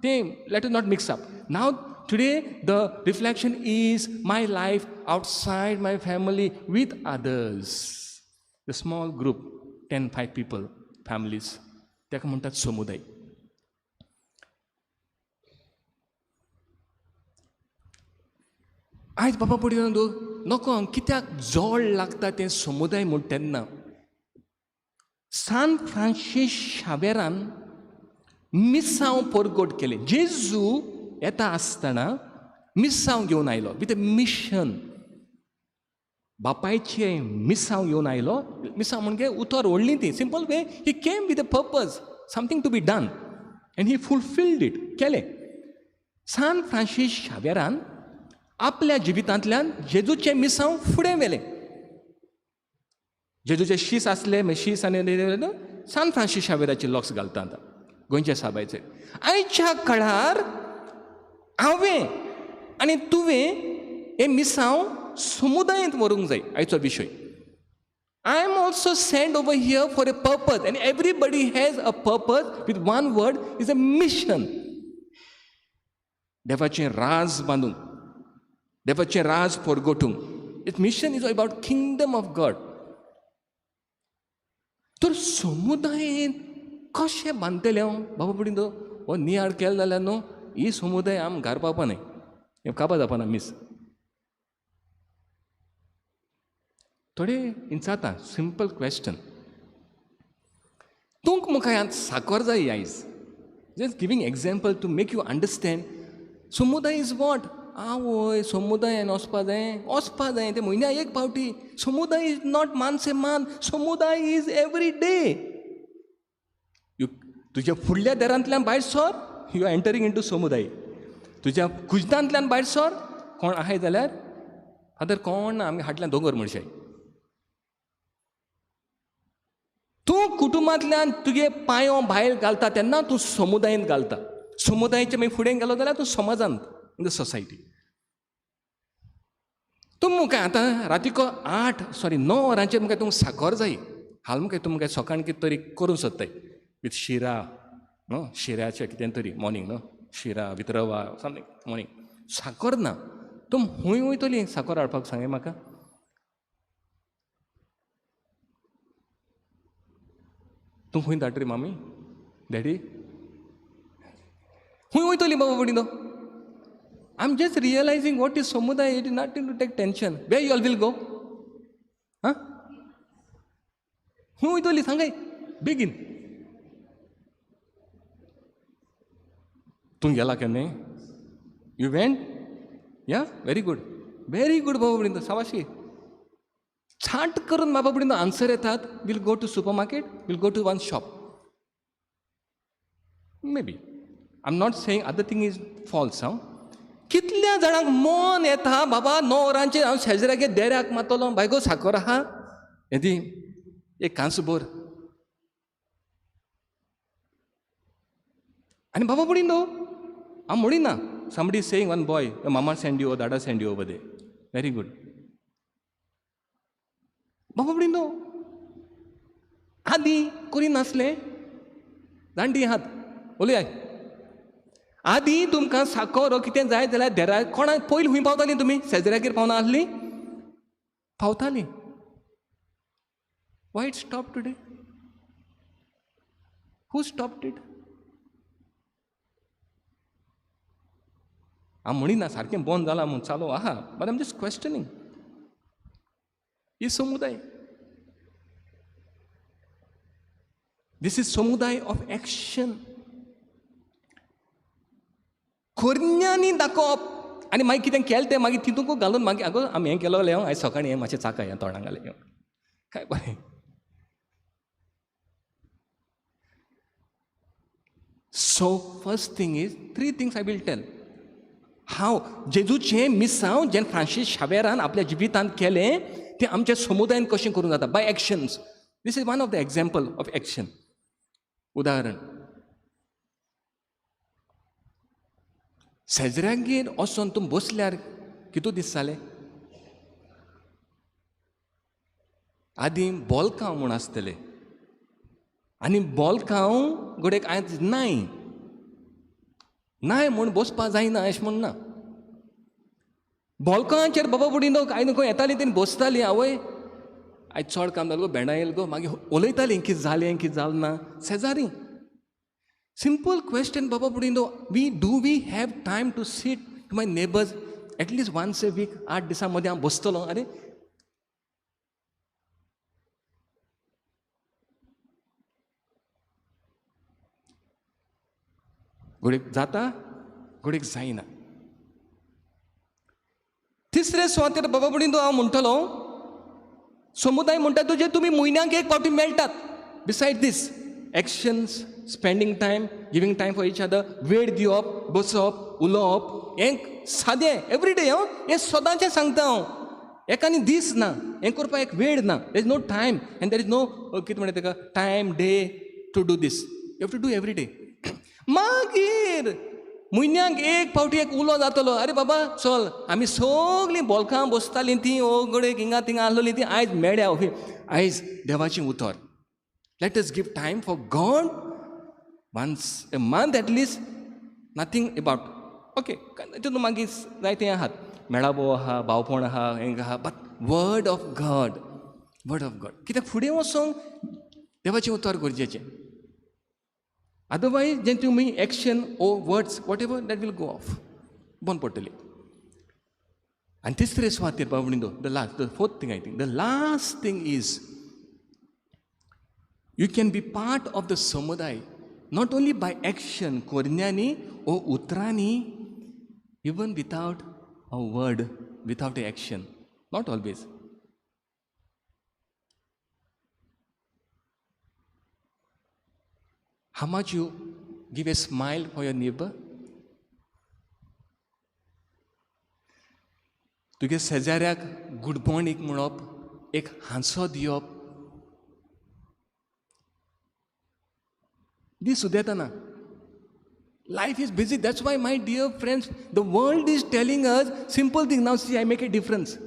तें. Let us not mix up. Now today the reflection is my life outside my family with others, the small group, 10-5 people, families, ताका म्हणटात समुदाय. आयज बाबा पडयो नको कित्याक जोड लागता तें समुदाय म्हूण. तेन्ना सान फ्रांसीस शावेरान मिसांव परगट केलें. जेजू येता आसतना मिसांव घेवन आयलो विथ अ मिशन. बापायचें मिसांव घेवन आयलो. मिसांव म्हणजे उतर व्हडली ती, simple way. He came with a purpose, something to be done, and he fulfilled it. केलें. सान फ्रांसीस शावेरान आपल्या जिवितांतल्यान जेजूचें मिसांव फुडें व्हेलें. जेजूचे शीस आसले, शीस आनी सान फ्रांसीस शावेराचे लॉक्स घालता आतां गोंयच्या साबायचे. आयच्या काळार हांवें आनी तुवें हें मिसांव समुदायेंत व्हरूंक जाय. आयचो विशय, I am also sent over here for a purpose, and everybody has a purpose with one word, is a mission. देवाचें राज बांदूंक, देवाचें राज परगटूंक. It mission is about kingdom of God. तर समुदायेंत कशें बांदतलें हांव बाबा पडिंदो? हो नियाळ केलो जाल्यार न्हू ही समुदाय आम घार पावपा न्हय, हें काबा जावपा ना मीस. थोडे इंचाता सिंपल क्वेश्चन. तुमकां मुखार साकर जाय आयज. Just giving example to make you understand समुदाय is what. आवय समुदायान वचपा जाय, वचपा जाय तें म्हयन्या एक फावटी. समुदाय is not मान से मान, समुदाय is every day. You तुज्या फुडल्या दारांतल्यान भायर sir, you are entering into समुदाय. तुज्या कुजनांतल्यान भायर सर, कोण आहाय जाल्यार फादर कोण ना, आमी हाडल्यान दोंगर म्हणशाय. तूं कुटुंबांतल्यान तुगे पांयो भायर घालता तेन्ना तूं समुदायेंत घालता. समुदायाचे मागीर फुडें गेलो जाल्यार तूं समाजांत, इन the society. तूं मुखार आतां रातीको 9 वरांचेर मुखार तुमकां साकर जाय. हाल मुखार तुमकां सकाळ कितें तरी करूंक सोदताय विथ शिरा न्हू, शिऱ्याचें कितें तरी मॉर्निंग न्हू, शिरा with rava something morning. साकर ना, तूं खूंय वयतली साकर हाडपाक सांगय म्हाका. तूं खूंय धाड रे मामी डॅडी, खूंय वयतली बाबा पडिंदो? I am just realising what is समुदाय. It is nothing to take tension. Where you all will go? हां, खूंय वयतली सांगाय बेगीन. तूं गेला केन्ना? You went? Yeah, very good, very good बाबा पडिंदो, साबाशी. छाट करून बाबा पडिंदो आन्सर येतात. Will go to super market, will go to one shop. Maybe I am not saying other thing is false. हांव कितल्या जाणांक मन येता बाबा 9 वरांचेर हांव शेजऱ्यागे देऱ्याक मारतलो, बायगो साकर आहा येदी एक कांस भर. आनी बाबा पडिंदो हांव म्हणिना. Somebody is saying one boy, mama send you, dada send you over there. Very good. बाबा पडिंदो आदी करिनासलें, दांडी हात उलय. आदीं तुमकां साकर कितें जाय जाल्यार देरा कोणाक पयलीं खंय पावतालीं तुमी? शेजऱ्यागेर पावना आसलीं? पावतालीं. Why it stop today? Who stopped it? हांव म्हणिना सारकें बंद जालां म्हूण चालू आहा, but I'm just questioning. ही समुदाय, this is समुदाय ऑफ एक्शन. खोरन्यांनी दाखोवप आनी मागीर कितें केलें तें मागीर तितूंक घालून मागीर आगो आमी हें केलो जाल्यार आयज सकाळीं हें मातशें चाकाय हें तोंडाक घालें काय बरें. So first thing is, three things I will tell. हांव जेजूचें मिसांव जें फ्रांसीस शावेरान आपल्या जिवितांत केलें तें आमच्या समुदायान कशें करूंक जाता by actions. This is one of the example of action. उदाहरण, शेजऱ्यांगेर वचोन तूं बसल्यार कितू दीस जाले? आदीं बोलकांव म्हूण आसतले आनी बोलकांव घडयेक आयज नाय नाय म्हूण बसपा जायना अशें म्हूण ना. बोलकांचेर बाबा बुडिनो कांय न्हू खंय येताली तेणी बसताली, आवय आयज चड काम जालें गो, भेंडां येयल गो, मागीर उलयतालीं कितें जालें कितें जालें ना. शेजारी सिंपल क्वेश्चन बाबा बुडिनो, we do we have time to sit to my neighbours at least once a week? 8 दिसां मदीं हांव बसतलो. अरे घडयेक जाता, घडयेक जायना. तिसरे सुवातेर बाबा बुडिनो हांव म्हणटलो, समुदाय म्हणटा तुजे तुमी म्हयन्याक एक फावटी मेळटात. Beside this actions, spending time, giving time for each other, वेळ दिवप, बसप, उलोवप, हें सादें एवरी डे. हांव हें सदांचें सांगता. हांव एकानी दीस ना, हें करपाक एक वेळ ना. There is no time and there is no कितें म्हणटा तेका time day to do this. You have to do every day. मागीर म्हयन्याक एक फावटी एक उलो जातलो, अरे बाबा चल आमी सगळीं बोलकां बसतालीं तीं ओगडेक हिंगा थिंगा आसलोलीं तीं आयज मेळ्या. ओके, आयज देवाचें उतर. Let us give time for God once a month at least. Nothing about okay तितून मागीर जायतें आहात, मेळावो आहा, भावपण आहा, हें आहा, but word of God, word of God. कित्याक फुडें वचोंक देवाचें उतर गरजेचें. अदरवायज जें तुमी action or words whatever that will go off, बंद पडटली. आनी तिसरे सुवातेर बाबणींदो, the last, the fourth thing I think, the last thing is you can be part of the समुदाय not only by action, कोरन्यांनी ओ उतरांनी, even without a word, without a action, not always. How much you give a smile for your neighbor? तुगे शेजाऱ्याक गुड मॉर्निंग म्हणप, एक हांसो दिवप, दीस उदेतना. Life is busy. That's why, my dear friends, the world is telling us simple thing. Now see, I make a difference.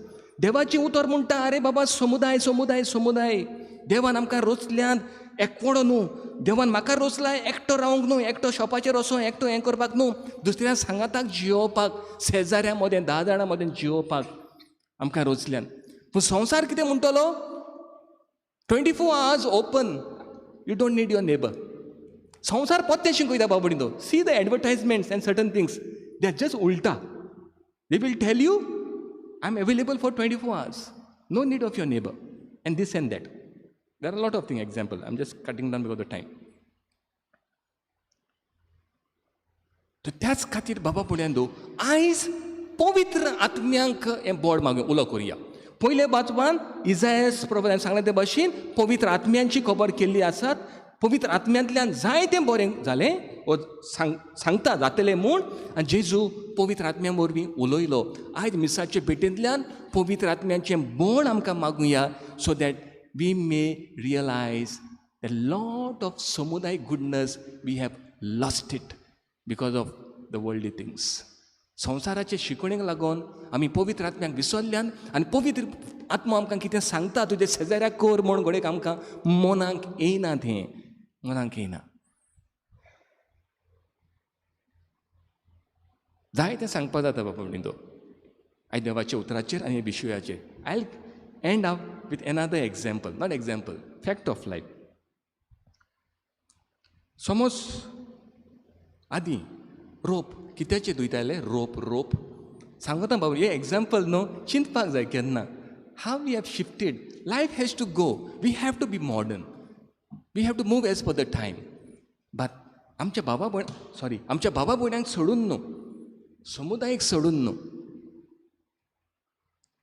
देवाचें उतर म्हणटा, अरे बाबा समुदाय समुदाय समुदाय. देवान आमकां रोचल्यान एकवडो न्हू, देवान म्हाका रोचला एकटो रावंक न्हू, एकटो शॉपाचेर वचों, एकटो हें करपाक न्हू, दुसऱ्या सांगाताक जियोवपाक, शेजाऱ्यां मदें 10 जाणां मदें जियोवपाक आमकां रोचल्यान. पूण संवसार कितें म्हणटलो? 24 hours open, you don't need your neighbour. संवसार पोत्तें शिकयता बाबडींदो. See the advertisements and certain things, they are just उल्टा. They will tell you I am available for 24 hours, no need of your neighbour, and this and that. There are a lot of things, example. I'm just cutting down because of the time. तर त्याच खातीर बाबा पुण्यांदो आयज पवित्र आत्म्यांक हें बोड मागून उलो करुया. पयले बाजवान इजायस प्रभुन सांगलें ते भाशेन पवित्र आत्म्यांची खबर केल्ली आसात. पवित्र आत्म्यांतल्यान जायतें बरें जालें ओ सांगता जातलें म्हूण, आनी जेजू पवित्र आत्म्या वरवीं उलयलो. आयज मिसाचे भेटेंतल्यान पवित्र आत्म्यांचें बळ आमकां मागुया, so that we may realize a lot of samudai goodness we have lost it because of the worldly things. संवसाराचे शिकवणेक लागून आमी पवित्र आत्म्याक विसरल्यान, आनी पवित्र आत्मा आमकां कितें सांगता तुजे शेजाऱ्याक कर म्हूण, घडयेक आमकां मनाक येयना, तें मनाक येयना. जाय तें सांगपा जाता बाबा म्हणटो आयज देवाच्या उतराचेर आनी विशयाचेर. I end up with another example, not example, fact of life. समज आदीं रोप कित्याचें धुयताले? रोप रोप सांगता बाबा, हें एग्जाम्पल न्हू, चिंतपाक जाय केन्ना. How we have shifted, life has to go, we have to be modern, we have to move as per the time. But आमच्या बाबा भयण, सॉरी, आमच्या बाबा भयणांक सोडून न्हू, समुदायीक सोडून न्हू.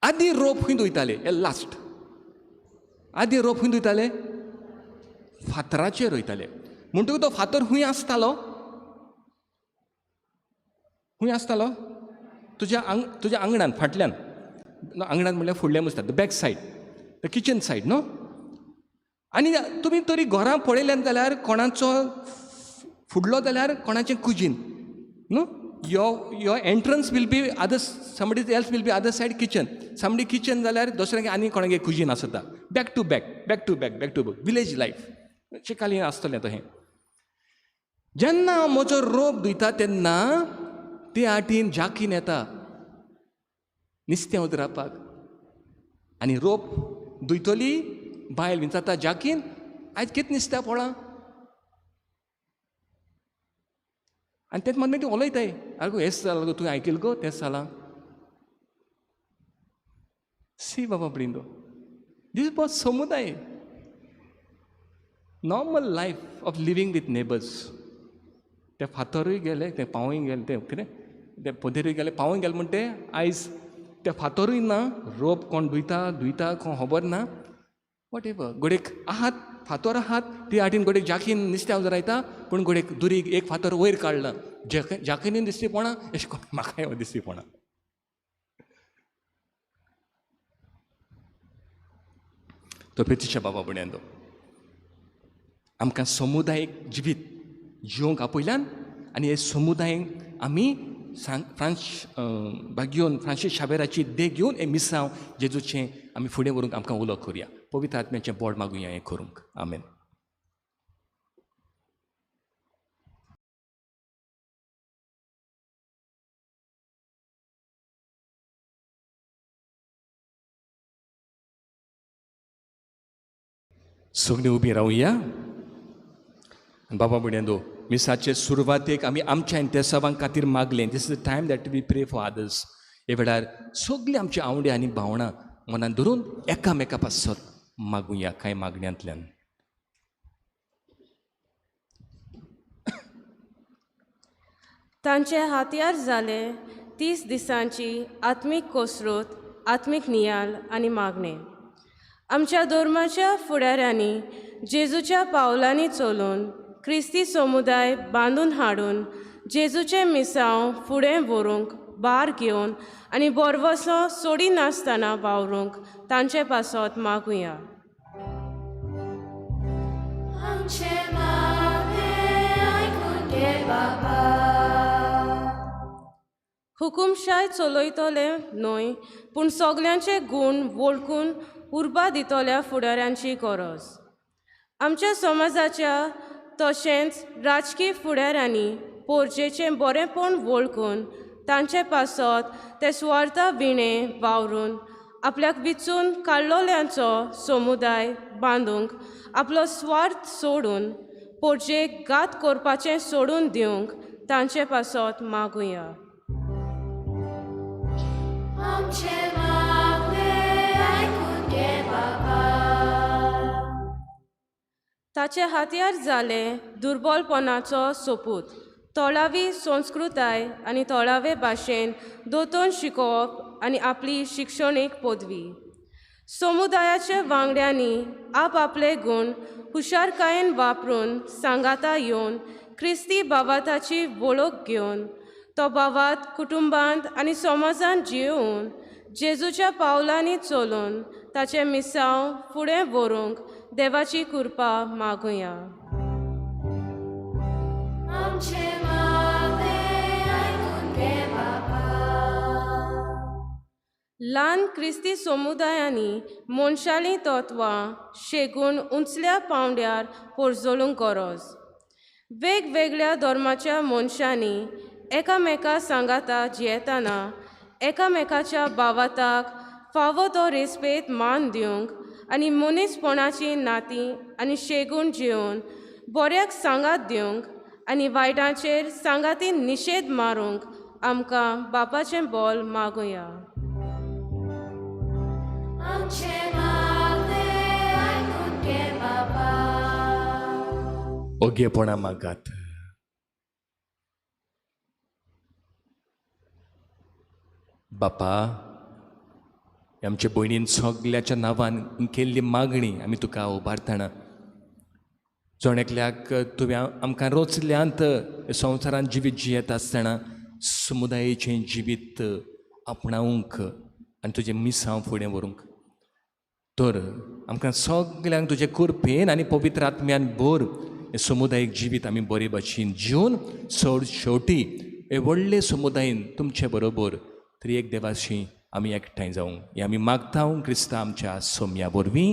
आदीं रोप खंय धुयताले? हे लास्ट आदीं रोप खंय धुयताले? फातराचेर रोयताले. म्हणटकूच तो फातर खंय आसतालो? खंय आसतालो? तुज्या तुज्या आंगणान, फाटल्यान. आंगणान म्हणल्यार फुडल्या मुसता, the back side, the kitchen side न्हू. आनी तुमी तरी घरां पळयल्यान जाल्यार कोणाचो फुडलो जाल्यार कोणाचें कुजीन न्हू. Your entrance will be other, somebody else will be other side kitchen, somebody kitchen जाल्यार दुसऱ्यांक आनी कोणागे कुजीन आसता. Back to back, back to back, back to back, village life Chicalim आसतलें तशें. जेन्ना म्हजो रोप धुयता तेन्ना ते आटीन जाकीन येता निस्तें उतरापाक, आनी रोप धुयतली बायल विचारता जाकीन, आयज कितें निस्त्या पळा? आनी तेच मागीर ती उलयताय, आगो हें जालां गो, तुवें आयकल गो तेंच जालां. सी बाबा ब्रिंदो, दीस वॉज समुदाय, normal life of living with neighbours. ते फातरूय गेले, ते पावूय गेले, ते कितें ते पदेरूय गेले, पावूय गेले म्हण ते आयज ते फातरूय ना, रोप कोण धुयता धुयता कोण खबर ना, what ever. घोडेक आहात फातर आहात, ती आटीन घोडेक जाकीन निस्त्या उजरायता, पूण घोडेक दुरीग एक फातर वयर काडला, जाकीनूय दिसती पोणा, अशें कोण म्हाकाय दिसती पोणा. तो प्रितीच्या बाबा भयणांनो, आमकां समुदायीक जिवीत जिवंक आपयल्यान आनी हे समुदायीक आमी फ्रांस भाग्योन फ्रांसीस शावेराची देख घेवन हें मिसांव जेजूचें आमी फुडें व्हरूंक आमकां उलो करुया. पवित्र आत्म्याचें बोड मागुया हें करूंक. आमेन. सगळीं उबीं रावया. बाबा भयणांनो, मिसाचे सुरवातेक आमी आमच्या इंतेसांवां खातीर मागलें. This is the time that we pray for others. हे वेळार सगळीं आमची आवडे आनी भावणां मनान धरून एकामेका पासत मागुया कांय मागण्यांतल्यान. तांचे हातयार जाले 30 दिसांची आत्मीक कोसरोत, आत्मीक नियाल आनी मागणें. आमच्या धर्माच्या फुडाऱ्यांनी जेजूच्या पावलांनी चलून क्रिस्ती समुदाय बांदून हाडून जेजूचें मिसांव फुडें व्हरूंक भार घेवन आनी बोरवसो सोडिनासतना वावरूंक तांचे पासत मागुया. हुकुमशाय चलयतले न्हय, पूण सगल्यांचे गूण वळखून उर्बा दितल्या फुडाऱ्यांची गरज. आमच्या समाजाच्या तशेंच राजकीय फुडाऱ्यांनी पोरजेचें बरेंपण वळखून तांचे पासत ते सुवार्था विणें वावरून आपल्याक विचून काडलोल्यांचो समुदाय बांदूंक आपलो स्वार्थ सोडून पोरजेक घात करपाचें सोडून दिवंक तांचे पासत मागुया. ताचे हातयार जाले दुर्बलपणाचो सोपूत, थळावी संस्कृताय आनी थळावे भाशेन दोतोन शिकोवप आनी आपली शिक्षणीक पदवी. समुदायाच्या वांगड्यांनी आपआपले गूण हुशारकायेन वापरून सांगाता येवन क्रिस्ती भावाताची वळख घेवन तो भावात कुटुंबांत आनी समाजांत जियोवन जेजूच्या पावलांनी चलून ताचें मिसांव फुडें व्हरूंक देवाची कृपा मागुया. ल्हान क्रिस्ती समुदायांनी मनशालीं तत्वां शेगूण उंचल्या पावंड्यार पोरजोळूंक गरज. वेगवेगळ्या धर्माच्या मनशांनी एकामेका सांगाता जियेतना एकामेकाच्या भावाताक फावो तो रेस्पेद मान दिवंक आनी मनीसपणाची नातीं आनी शेगूण जिवन बऱ्याक सांगात दिवंक आनी वायटाचेर सांगाती निशेध मारूंक आमकां बापाचें बोल मागुया. ओगेपणा मागात. बापा, आमचे भयणीन सगल्याच्या नांवान केल्ली मागणी आमी तुका उबारतना जण एकल्याक तुवें आमकां रोचल्यांत संवसारांत जिवीत जियेत आसतना समुदायेचें जिवीत आपणावंक आनी तुजें मिसांव फुडें व्हरूंक, तर आमकां सगल्यांक तुजे कृपेन आनी पवित्र आत्म्यान भर हें समुदायीक जिवीत आमी बरे भाशेन जिवन चड शेवटी हे व्हडले समुदायेन तुमचे बरोबर तरी एक देवाशी आमी एकठांय जावंक हें आमी मागता क्रिस्ता आमच्या सोम्या वरवीं.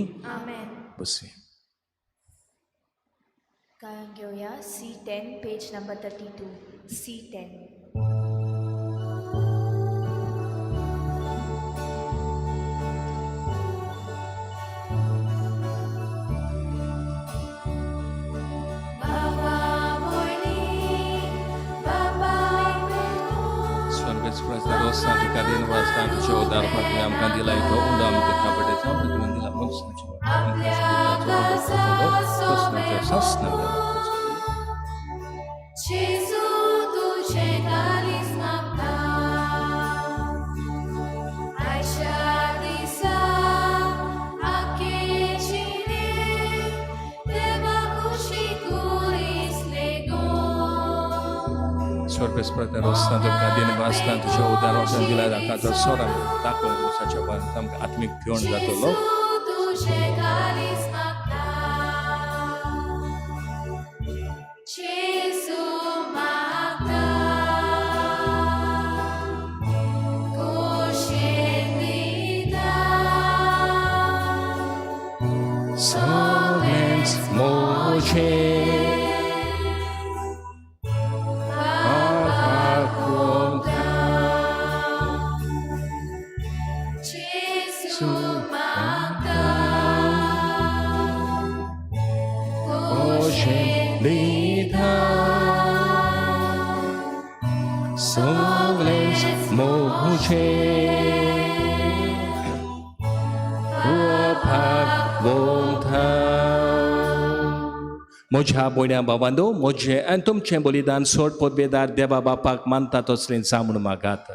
बसया. गायन घेवया C10 page number 32 C10. आत्मीक घेवन जातलो. सगळेंच मोजे म्हज्या भयण्या भावांनो, म्हजें आनी तुमचें बलिदान सोड पदवेदार देवा बापाक मानता तसलें जावं म्हूण मागात.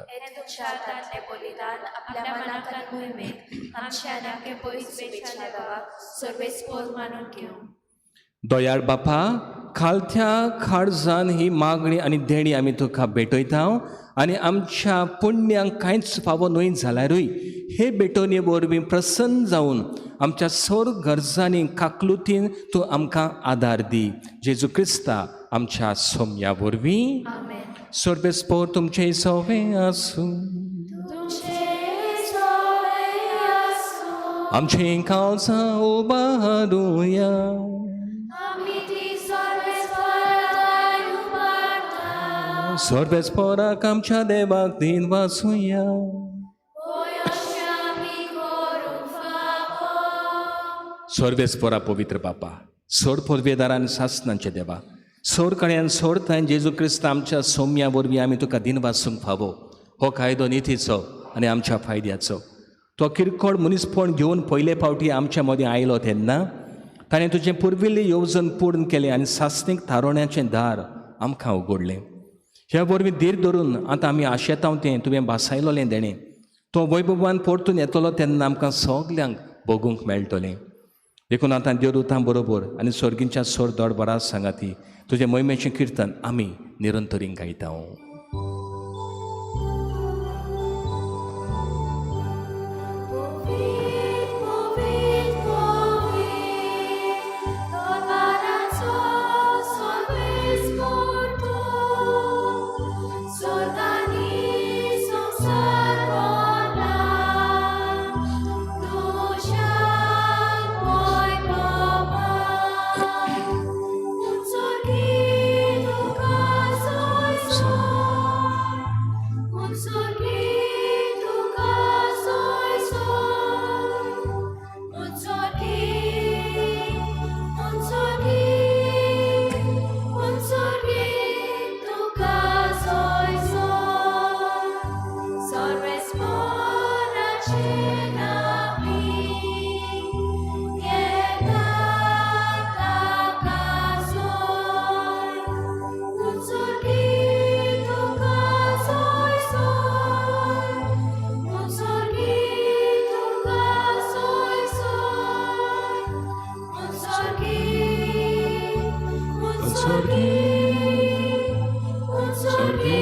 दयाळ बापा, खालत्या खाळजान ही मागणी आनी देणी आमी तुका भेटयता आनी आमच्या पुण्यांक कांयच फावो न्हय जाल्यारूय हे भेटवणे वरवीं प्रसन्न जावन आमच्या सोर गरजांनी काकलुतीन तूं आमकां आदार दी. जेजू क्रिस्ता आमच्या सोम्या वरवीं. सर्वेस्पोर तुमचें सोवें आसूं. आमचें काळजां उबारुया. सर्वेस्पोराक आमच्या देवाक दिन वाचुया. सर्वेस्पोरा पवित्र बापा, सोड पदवेदारान सासनांचे देवा, सोड कड्यान सोड थंय जेजू क्रिस्त आमच्या सोम्या वरवीं आमी तुका दिन वाचूंक फावो. हो कायदो नितीचो आनी आमच्या फायद्याचो. तो किरकोळ मनीसपण घेवन पयले फावटी आमच्या मदीं आयलो तेन्ना ताणें तुजें पुर्विल्ली येवजण पूर्ण केलें आनी सासणीक थारोवण्याचें दार आमकां उगडलें. ह्या वरवीं धीर धरून आतां आमी आशेतांव तें तुवें भासायलोलें देणें तो वैभवान परतून येतलो तेन्ना आमकां सगल्यांक भोगूंक मेळटलें. देखून आतां देवदूतां बरोबर आनी सर्गींच्या सोर दोडबरा सांगाती तुजें मोहिमेचें किर्तन आमी निरंतरीन गायता. So उत्सर्गी उत्सर्गी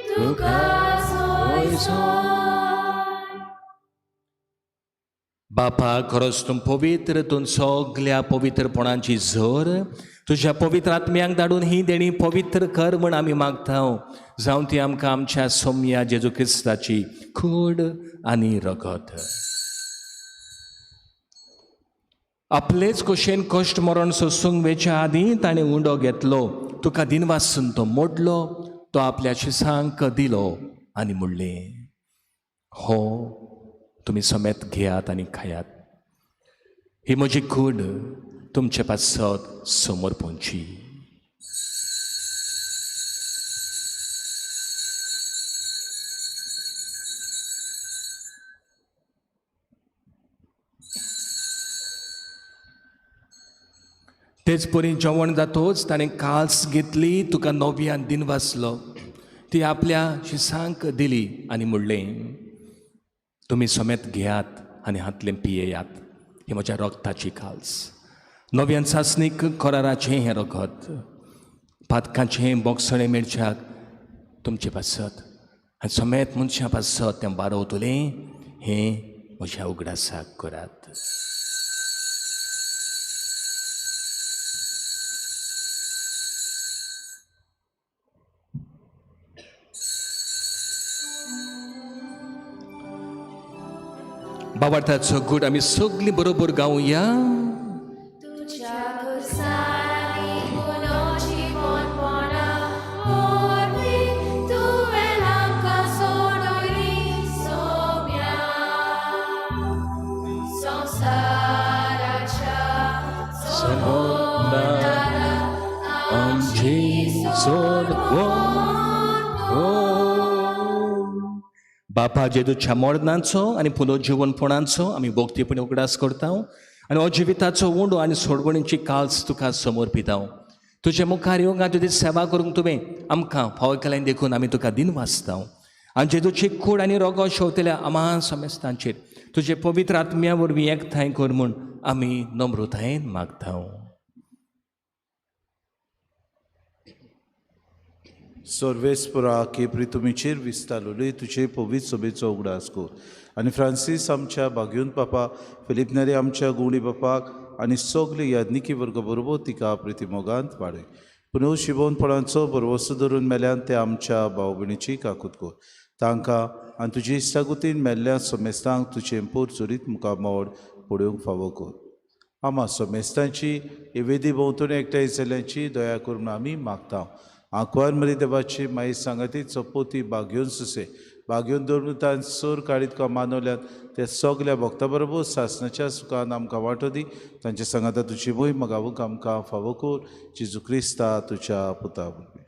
तुका सोयसोय. बापा खरोच तूं पवित्र, तूं सगल्या पवित्रपणाची झर, तुज्या पवित्र आत्म्यांक धाडून ही देणी पवित्र कर म्हण आमी मागता. जावं ती आमकां आमच्या सोम्या जेजू क्रिस्ताची कूड आनी रगत. आपलेच कशेन कश्ट मरण सोसूंक वेच्या आदीं ताणें उंडो घेतलो, तुका दिनवासून तो मोडलो, तो आपल्या शिसांक दिलो आनी म्हणलें, हो तुमी समेत घेयात आनी खायात, ही म्हजी कूड तुमचे पासत समर्पणची. तेच परी जेवण जातोच ताणें कास घेतली, तुका नव्यान दिनवासलो, ती आपल्या शिसांक दिली आनी म्हणलें, तुमी समेत घेयात आनी हातलें पियेयात, ही म्हज्या रगताची काल्स, नव्यान सासणीक कराराचें हें रगत, पातकांचें बोगसणें मेळच्याक तुमचे पासत आनी समेत मनशां पासत तें बारवतलें, हें म्हज्या उगडासाक करात. बाबार्थाचो गूट आमी सगळीं बरोबर गावया. तुज्या खुर्सांनी पुनोची पोनपोणां वरवीं तुवें आमकां सोडयली सोम्या, संवसाराच्या सोडणारा आमची सोडवण. बापा जेजूच्या मरणाचो आनी पुनर्जिवनपणाचो आमी भक्तीपणी उगडास करता आनी हो जिविताचो उंडो आनी सोडवणीची काल्स तुका समर्पिता. तुजे मुखार येवंक आनी तुजी सेवा करूंक तुवें आमकां फावो केलें देखून आमी तुका दिनवासता. आनी जेजूची कूड आनी रोगो शेवतल्या आमा समेस्तांचेर तुजे पवित्र आत्म्या वरवीं एकठांय कर म्हूण आमी नम्रतायेन मागता. सर्वेस्परा केपरी तुमीचेर विस्तारलोली तुजे पवित्र सभेचो उगडास कर आनी फ्रांसीस आमच्या बागयोन पापा, फिलीप नेरी आमच्या गुवणी बापाक आनी सगले याज्ञिकी वर्ग बरोबर तिका प्रितीमोगांत वाडय. पुनव शिवोनपणाचो बरवसो धरून मेल्यान ते आमच्या भाव भयणीची काकूत कर, तांकां आनी तुजी इश्टागुतीन मेल्ल्या समेस्तांक तुजें पोर चोरीत मुखार मोड पळोवंक फावो कर. आमा समेस्तांची वेदी भोंवतणी एकठांय जाल्ल्यांची दया करून आमी मागता. आंकवार मरी देवाची माई सांगाती चपोती बागयोन सुसे बागयोन धरून सोर काडीत का मानवल्यात ते सगल्या भक्ता बरोबर सासणाच्या सुखान आमकां वांटो दी. तांचे सांगाता तुजी भूंय मगावूंक आमकां फावो कर, जेजू क्रिस्ता तुज्या पुता वरवीं.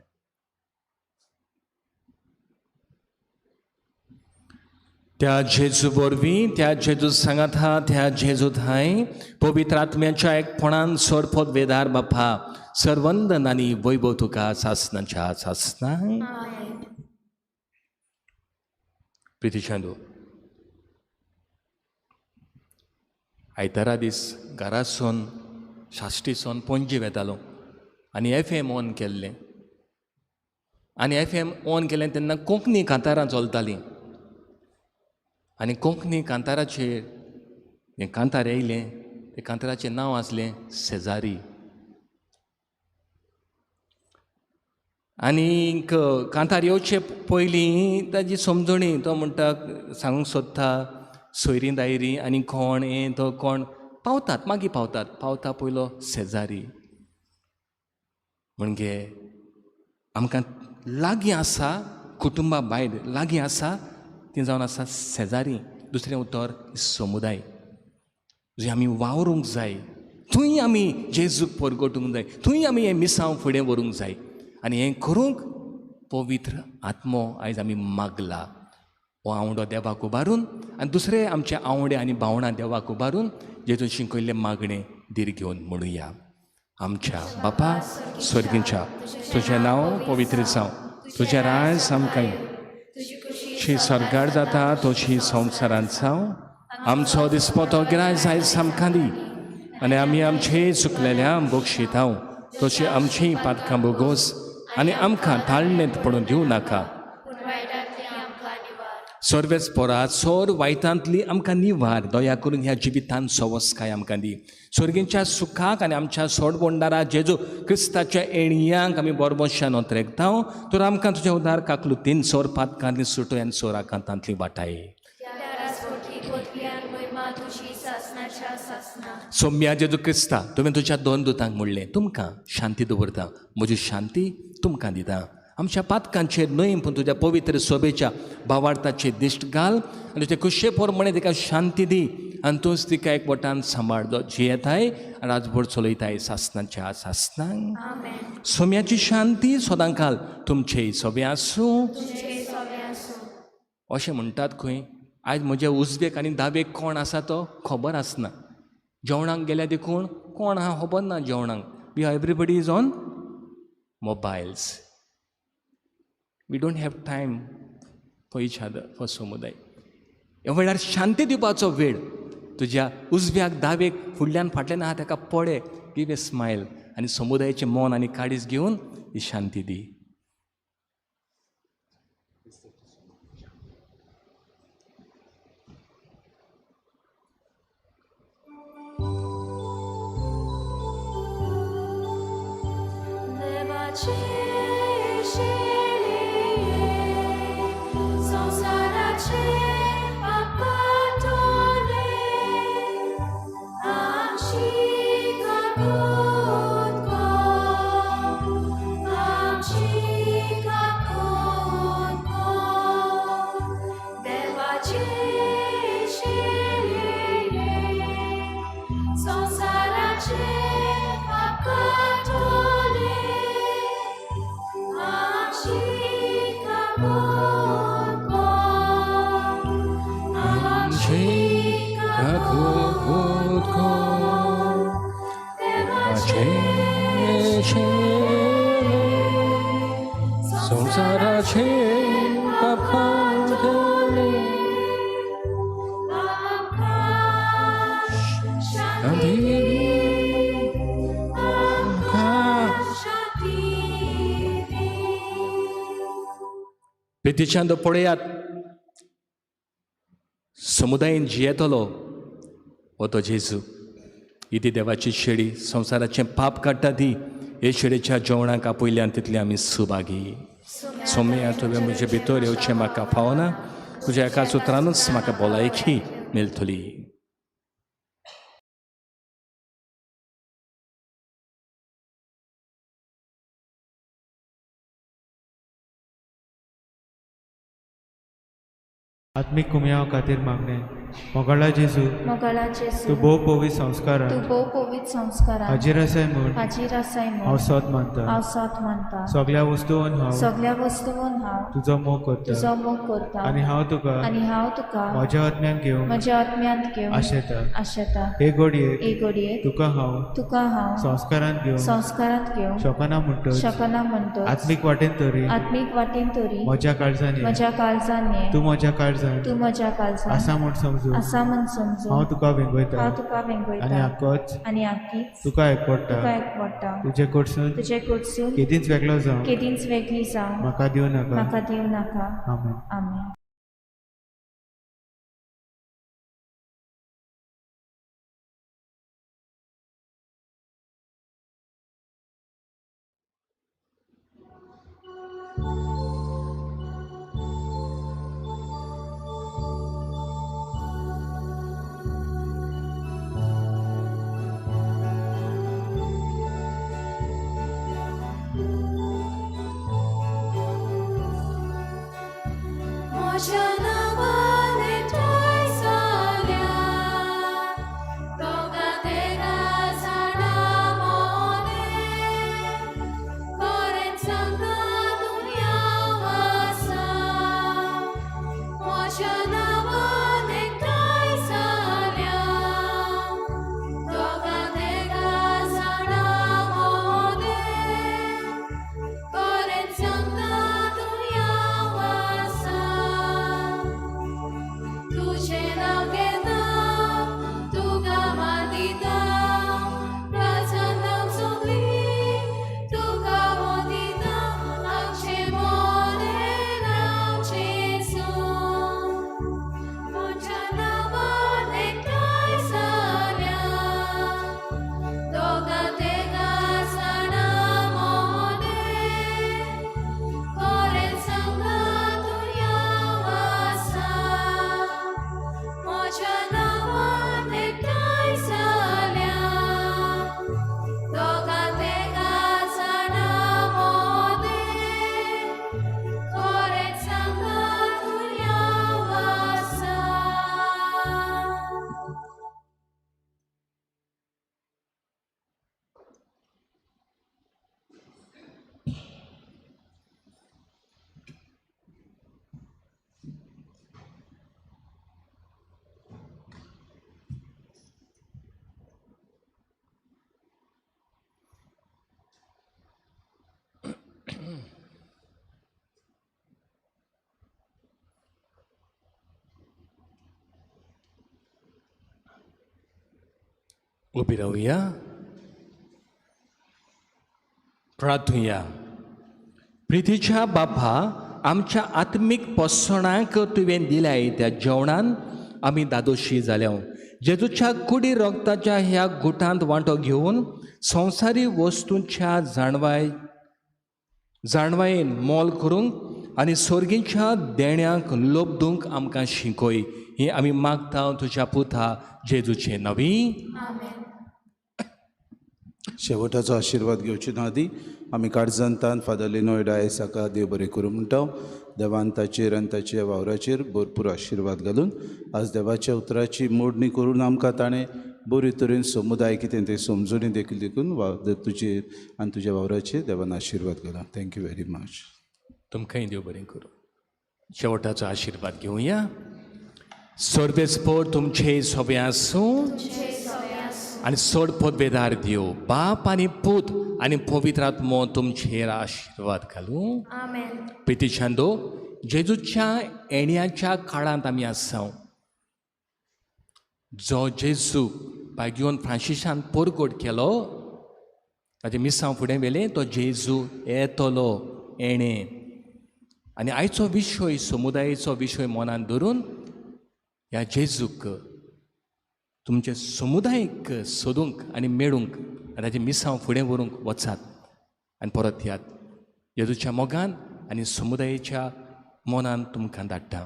त्या जेजू वरवीं, त्या जेजू सांगाता, त्या जेजू थांय पवित्र आत्म्याच्या एकपणान सोरपोत वेदार बापा सर्वंदन आनी वैभव तुका सासणाच्या सासना. प्रितीशांदो, आयतारा दीस घरासून साश्टीसून पणजे वेतालो आनी एफ एम ऑन केल्लें आनी एफ एम ऑन केलें तेन्ना कोंकणी कांतारां चलतालीं आनी कोंकणी कांताराचेर हें कांतार येयलें, तें कांताराचें नांव आसलें शेजारी. आनीक कांतार येवचे पयलीं ताजी समजणी तो म्हणटा सांगूंक सोदता सोयरीं दायरीं आनी कोण हें तो कोण पावतात, मागीर पावतात, पावता पयलो शेजारी. म्हणजे आमकां लागीं आसा, कुटुंबा भायर लागीं आसा ती जावन आसा शेजारी. दुसरें उतर समुदाय जे आमी वावरूंक जाय, थंय आमी जेजूक परगटूंक जाय, थंय आमी हें मिसांव फुडें व्हरूंक जाय आनी हें करूंक पवित्र आत्मो आयज आमी मागला. हो आवंडो देवाक उबारून आनी दुसरे आमचे आवंडे आनी भावणां देवाक उबारून जेजून शिकयल्लें मागणें धीर घेवन म्हणुया. आमच्या बापा स्वर्गीच्या, तुजें नांव पवित्र जावं, तुजें राज आमकां शी स्वर्गार जाता तशी संवसारांत जावं. आमचो दिसपतो गिराय आयज आमकां दी आनी आमी आमचे चुकलेल्या बक्षितांव तशें आमचीं पातकां बोगोस आनी आमकां ताळणेंत पडून दिवं नाका. पूण वायटांतली आमकां निवार. सर्वेच पोरा सोर वायटांतली आमकां निवार. दया करून ह्या जिवितान सवस्काय आमकां दी. स्वर्गींच्या सुखाक आनी आमच्या सोडबोंडारा जेजू क्रिस्ताच्या एणयांक आमी बोरबोशान ओतरेकता. तर आमकां तुज्या उदार काकलुतीन सोर पातकांतली सुटोय आनी सोर आकांतांतली वाटाय. सोम्या जेजू क्रिस्ता, तुवें तुज्या दोन दुतांक म्हणलें, तुमकां शांती दवरता, म्हजी शांती तुमकां दिता. आमच्या पातकांचेर न्हय पूण तुज्या पवित्र सोबेच्या भावार्थाचेर दिश्ट घाल आनी तुजे कुशे प्रमाणे तिका शांती दी आनी तूंच तिका एक वटान सांबाळ जो जियेताय आनी राजभर चलयताय सासनाच्या सासनांक. सोम्याची शांती सदांकाल तुमचे सोबे आसूं. अशें म्हणटात खंय, आयज म्हज्या उजवेक आनी दावेक कोण आसा तो खबर आसना. जेवणाक गेल्या देखून कोण आहा खबर ना जेवणाक. We are everybody is on mobiles. We don't have time for each other, for समुदाय. ह्या वेळार शांती दिवपाचो वेळ. तुज्या उजव्याक दावेक फुडल्यान फाटल्यान आहा ताका पळय, गिव ए स्मायल आनी समुदायाचें मन आनी काळीज घेवन ही शांती दी. प्रितीच्यान पळयात, समुदायेन जियेतलो हो तो जेजू. इती देवाची शेळी संवसाराचें पाप काडटा ती हे शेळीच्या जेवणाक आपयल्यान तितली आमी सुभागी. सोम्या तुवें म्हजे भितर येवचें म्हाका फावना, तुज्या एका सुत्रानूच म्हाका भलायकी मेळटली. आत्मीक कुमयाव खातीर मागणें. मोगाळा जेजू, मोगाळा जेजू, तूं भोव पवित्र संस्कारान, तूं भोव पवित्र संस्कारान हाजीर आसाय म्हूण, हाजीर आसाय म्हूण हांव सत मानता, हांव सत मानता. सगळ्या वस्तून हांव, सगळ्या वस्तून हांव तुजो मोग करता, तुजो मोग करता. आनी हांव तुका, आनी हांव तुका म्हज्या आत्म्यान घेवन, म्हज्या आत्म्यांत घेवन आशेता, आशेता. हे घडयेक, हे घडयेक तुका हांव, तुका हांव संस्कारांत घेवन, संस्कारांत घेवन शकना म्हणटच, शकना म्हणटच, आत्मीक वाटेन तरी, आत्मीक वाटेन तरी म्हज्या काळजान, म्हज्या काळजान, तूं म्हज्या काळजान, तूं म्हज्या काळजान आसा म्हूण समजून, आसा म्हूण समजून हांव तुका वेंगयता, हांव तुका वेंगयता. आनी आकोच, आनी आकीच तुका एकवटा, तुका एकवटा. तुजे कडसून, तुजे कडसून केदींच वेगळो जावं, केदींच वेगळी जावं म्हाका दिवं नाका, म्हाका दिवं नाका. आमेन. आमेन. उबी रावया, प्रार्थुया. प्रितीच्या बापा, आमच्या आत्मीक पोसणाक तुवें दिल्याय त्या जेवणान आमी दादोशी जाल्या. जेजूच्या कुडी रक्ताच्या ह्या गुटांत वांटो घेवन संवसारी वस्तूंच्या जाणवायेन मोल करूंक आनी सोर्गीच्या देण्यांक लोबदूंक आमकां शिकय. हें आमी मागता तुज्या पुता जेजूचे नवी. शेवटाचो आशिर्वाद घेवचे आदी आमी काळजांतान फादर लिनोय डायस हाका देव बरें करूं म्हणटा. देवान ताचेर आनी ताच्या वावराचेर भरपूर आशिर्वाद घालून आज देवाच्या उतराची मोडणी करून आमकां ताणें बरे तरेन समुदाय कितें तें समजून देखील देखून तुजेर आनी तुज्या वावराचेर देवान आशिर्वाद घाला. Thank you very much. तुमकांय देव बरें करूं. शेवटाचो आशिर्वाद घेवया. सर्वेस्पोर तुमचे सोबे आसूं आनी चड पदवेदार दिव बाप आनी पूत आनी पवित्र आत्मो तुमचेर आशिर्वाद घालूं. प्रितीशांदो, जेजूच्या येण्याच्या काळांत आमी आसा. जो जेजू बाग्योन फ्रांसिसान परगट केलो ताचें मिसांव फुडें व्हेलें, तो जेजू येतलो येणें. आनी आयचो विशय समुदायेचो विशय मनांत धरून ह्या जेजूक तुमचे समुदायक सोदूंक आनी मेळूंक आनी ताचें मिसांव फुडें व्हरूंक वचात आनी परत यात. जेजूच्या मोगान आनी समुदायेच्या मनान तुमकां धाडटा.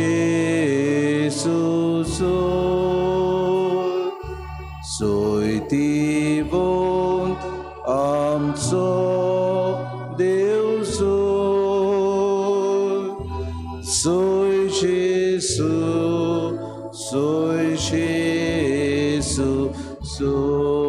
जेसू सोय सोयतिवंत आमचो देव सोय सोय जेसू सोय जेसू सोय.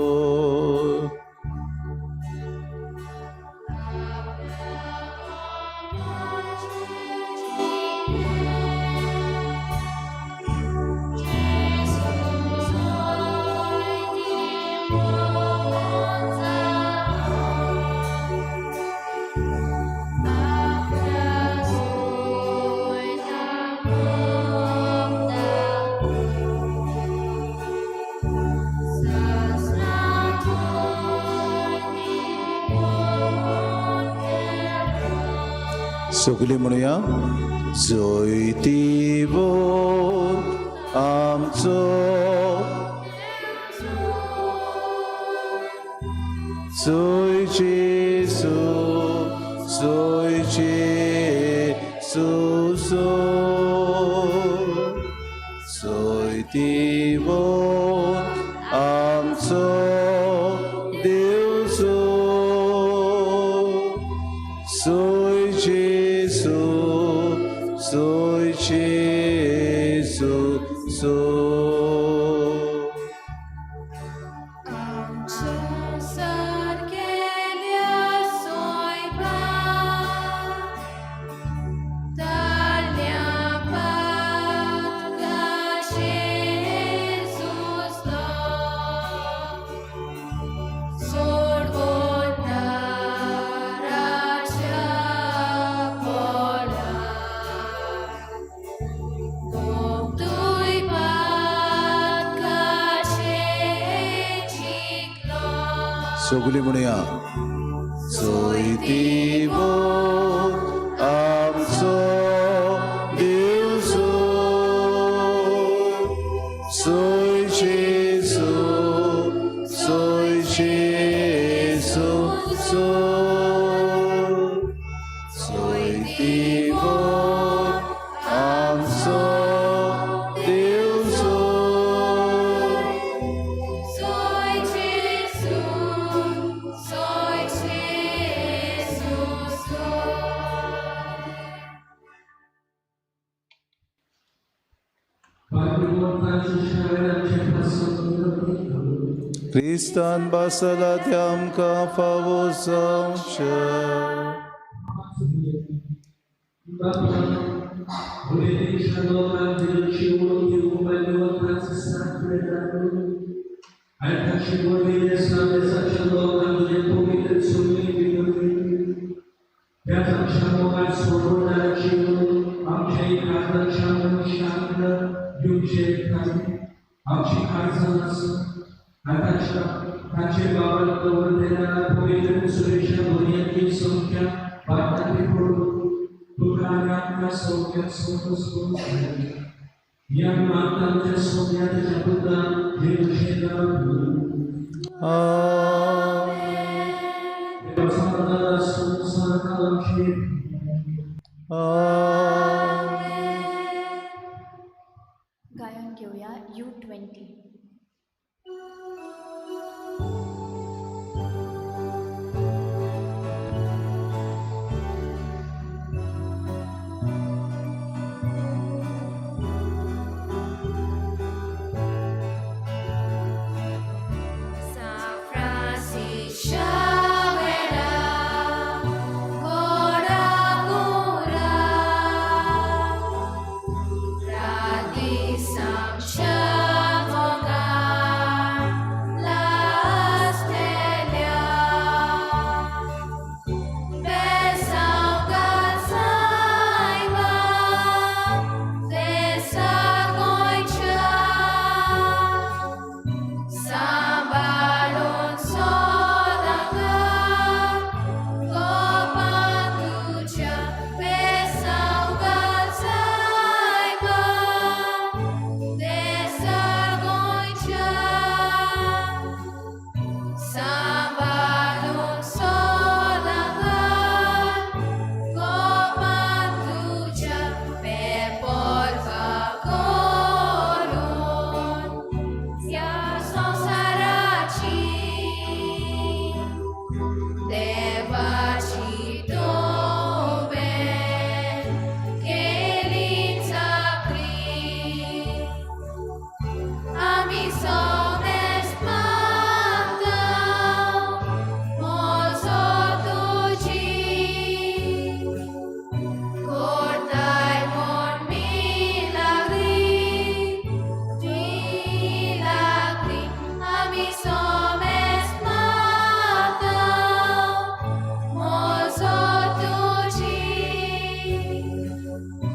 सगळीं म्हणुया जैतिवंत आमचो सोय जेसू सोय जेसू सोय जैतिवंत आमचो देव सोय सोय जेसू सोय जेसू सोय. आमच्या सारकेल्या सोयपा ताळ्या पातकाचेर सुचलो सोडवणाराच्या पोला गोंतूय पातकाचेर जिखलो. सगळीं म्हणुया जैतिवंत आमचो देव सोय सोय जेसू सोय जेसू सोय जैतिवंत आमचो देव सोय सोय जेसू सोय जेसू सोय. क्रिस्तान बसला ते आमकां फावो जावचें. गायन घेवया U20. San Francis Xavier, Gora Gora, Radi Sam Shavonga. you.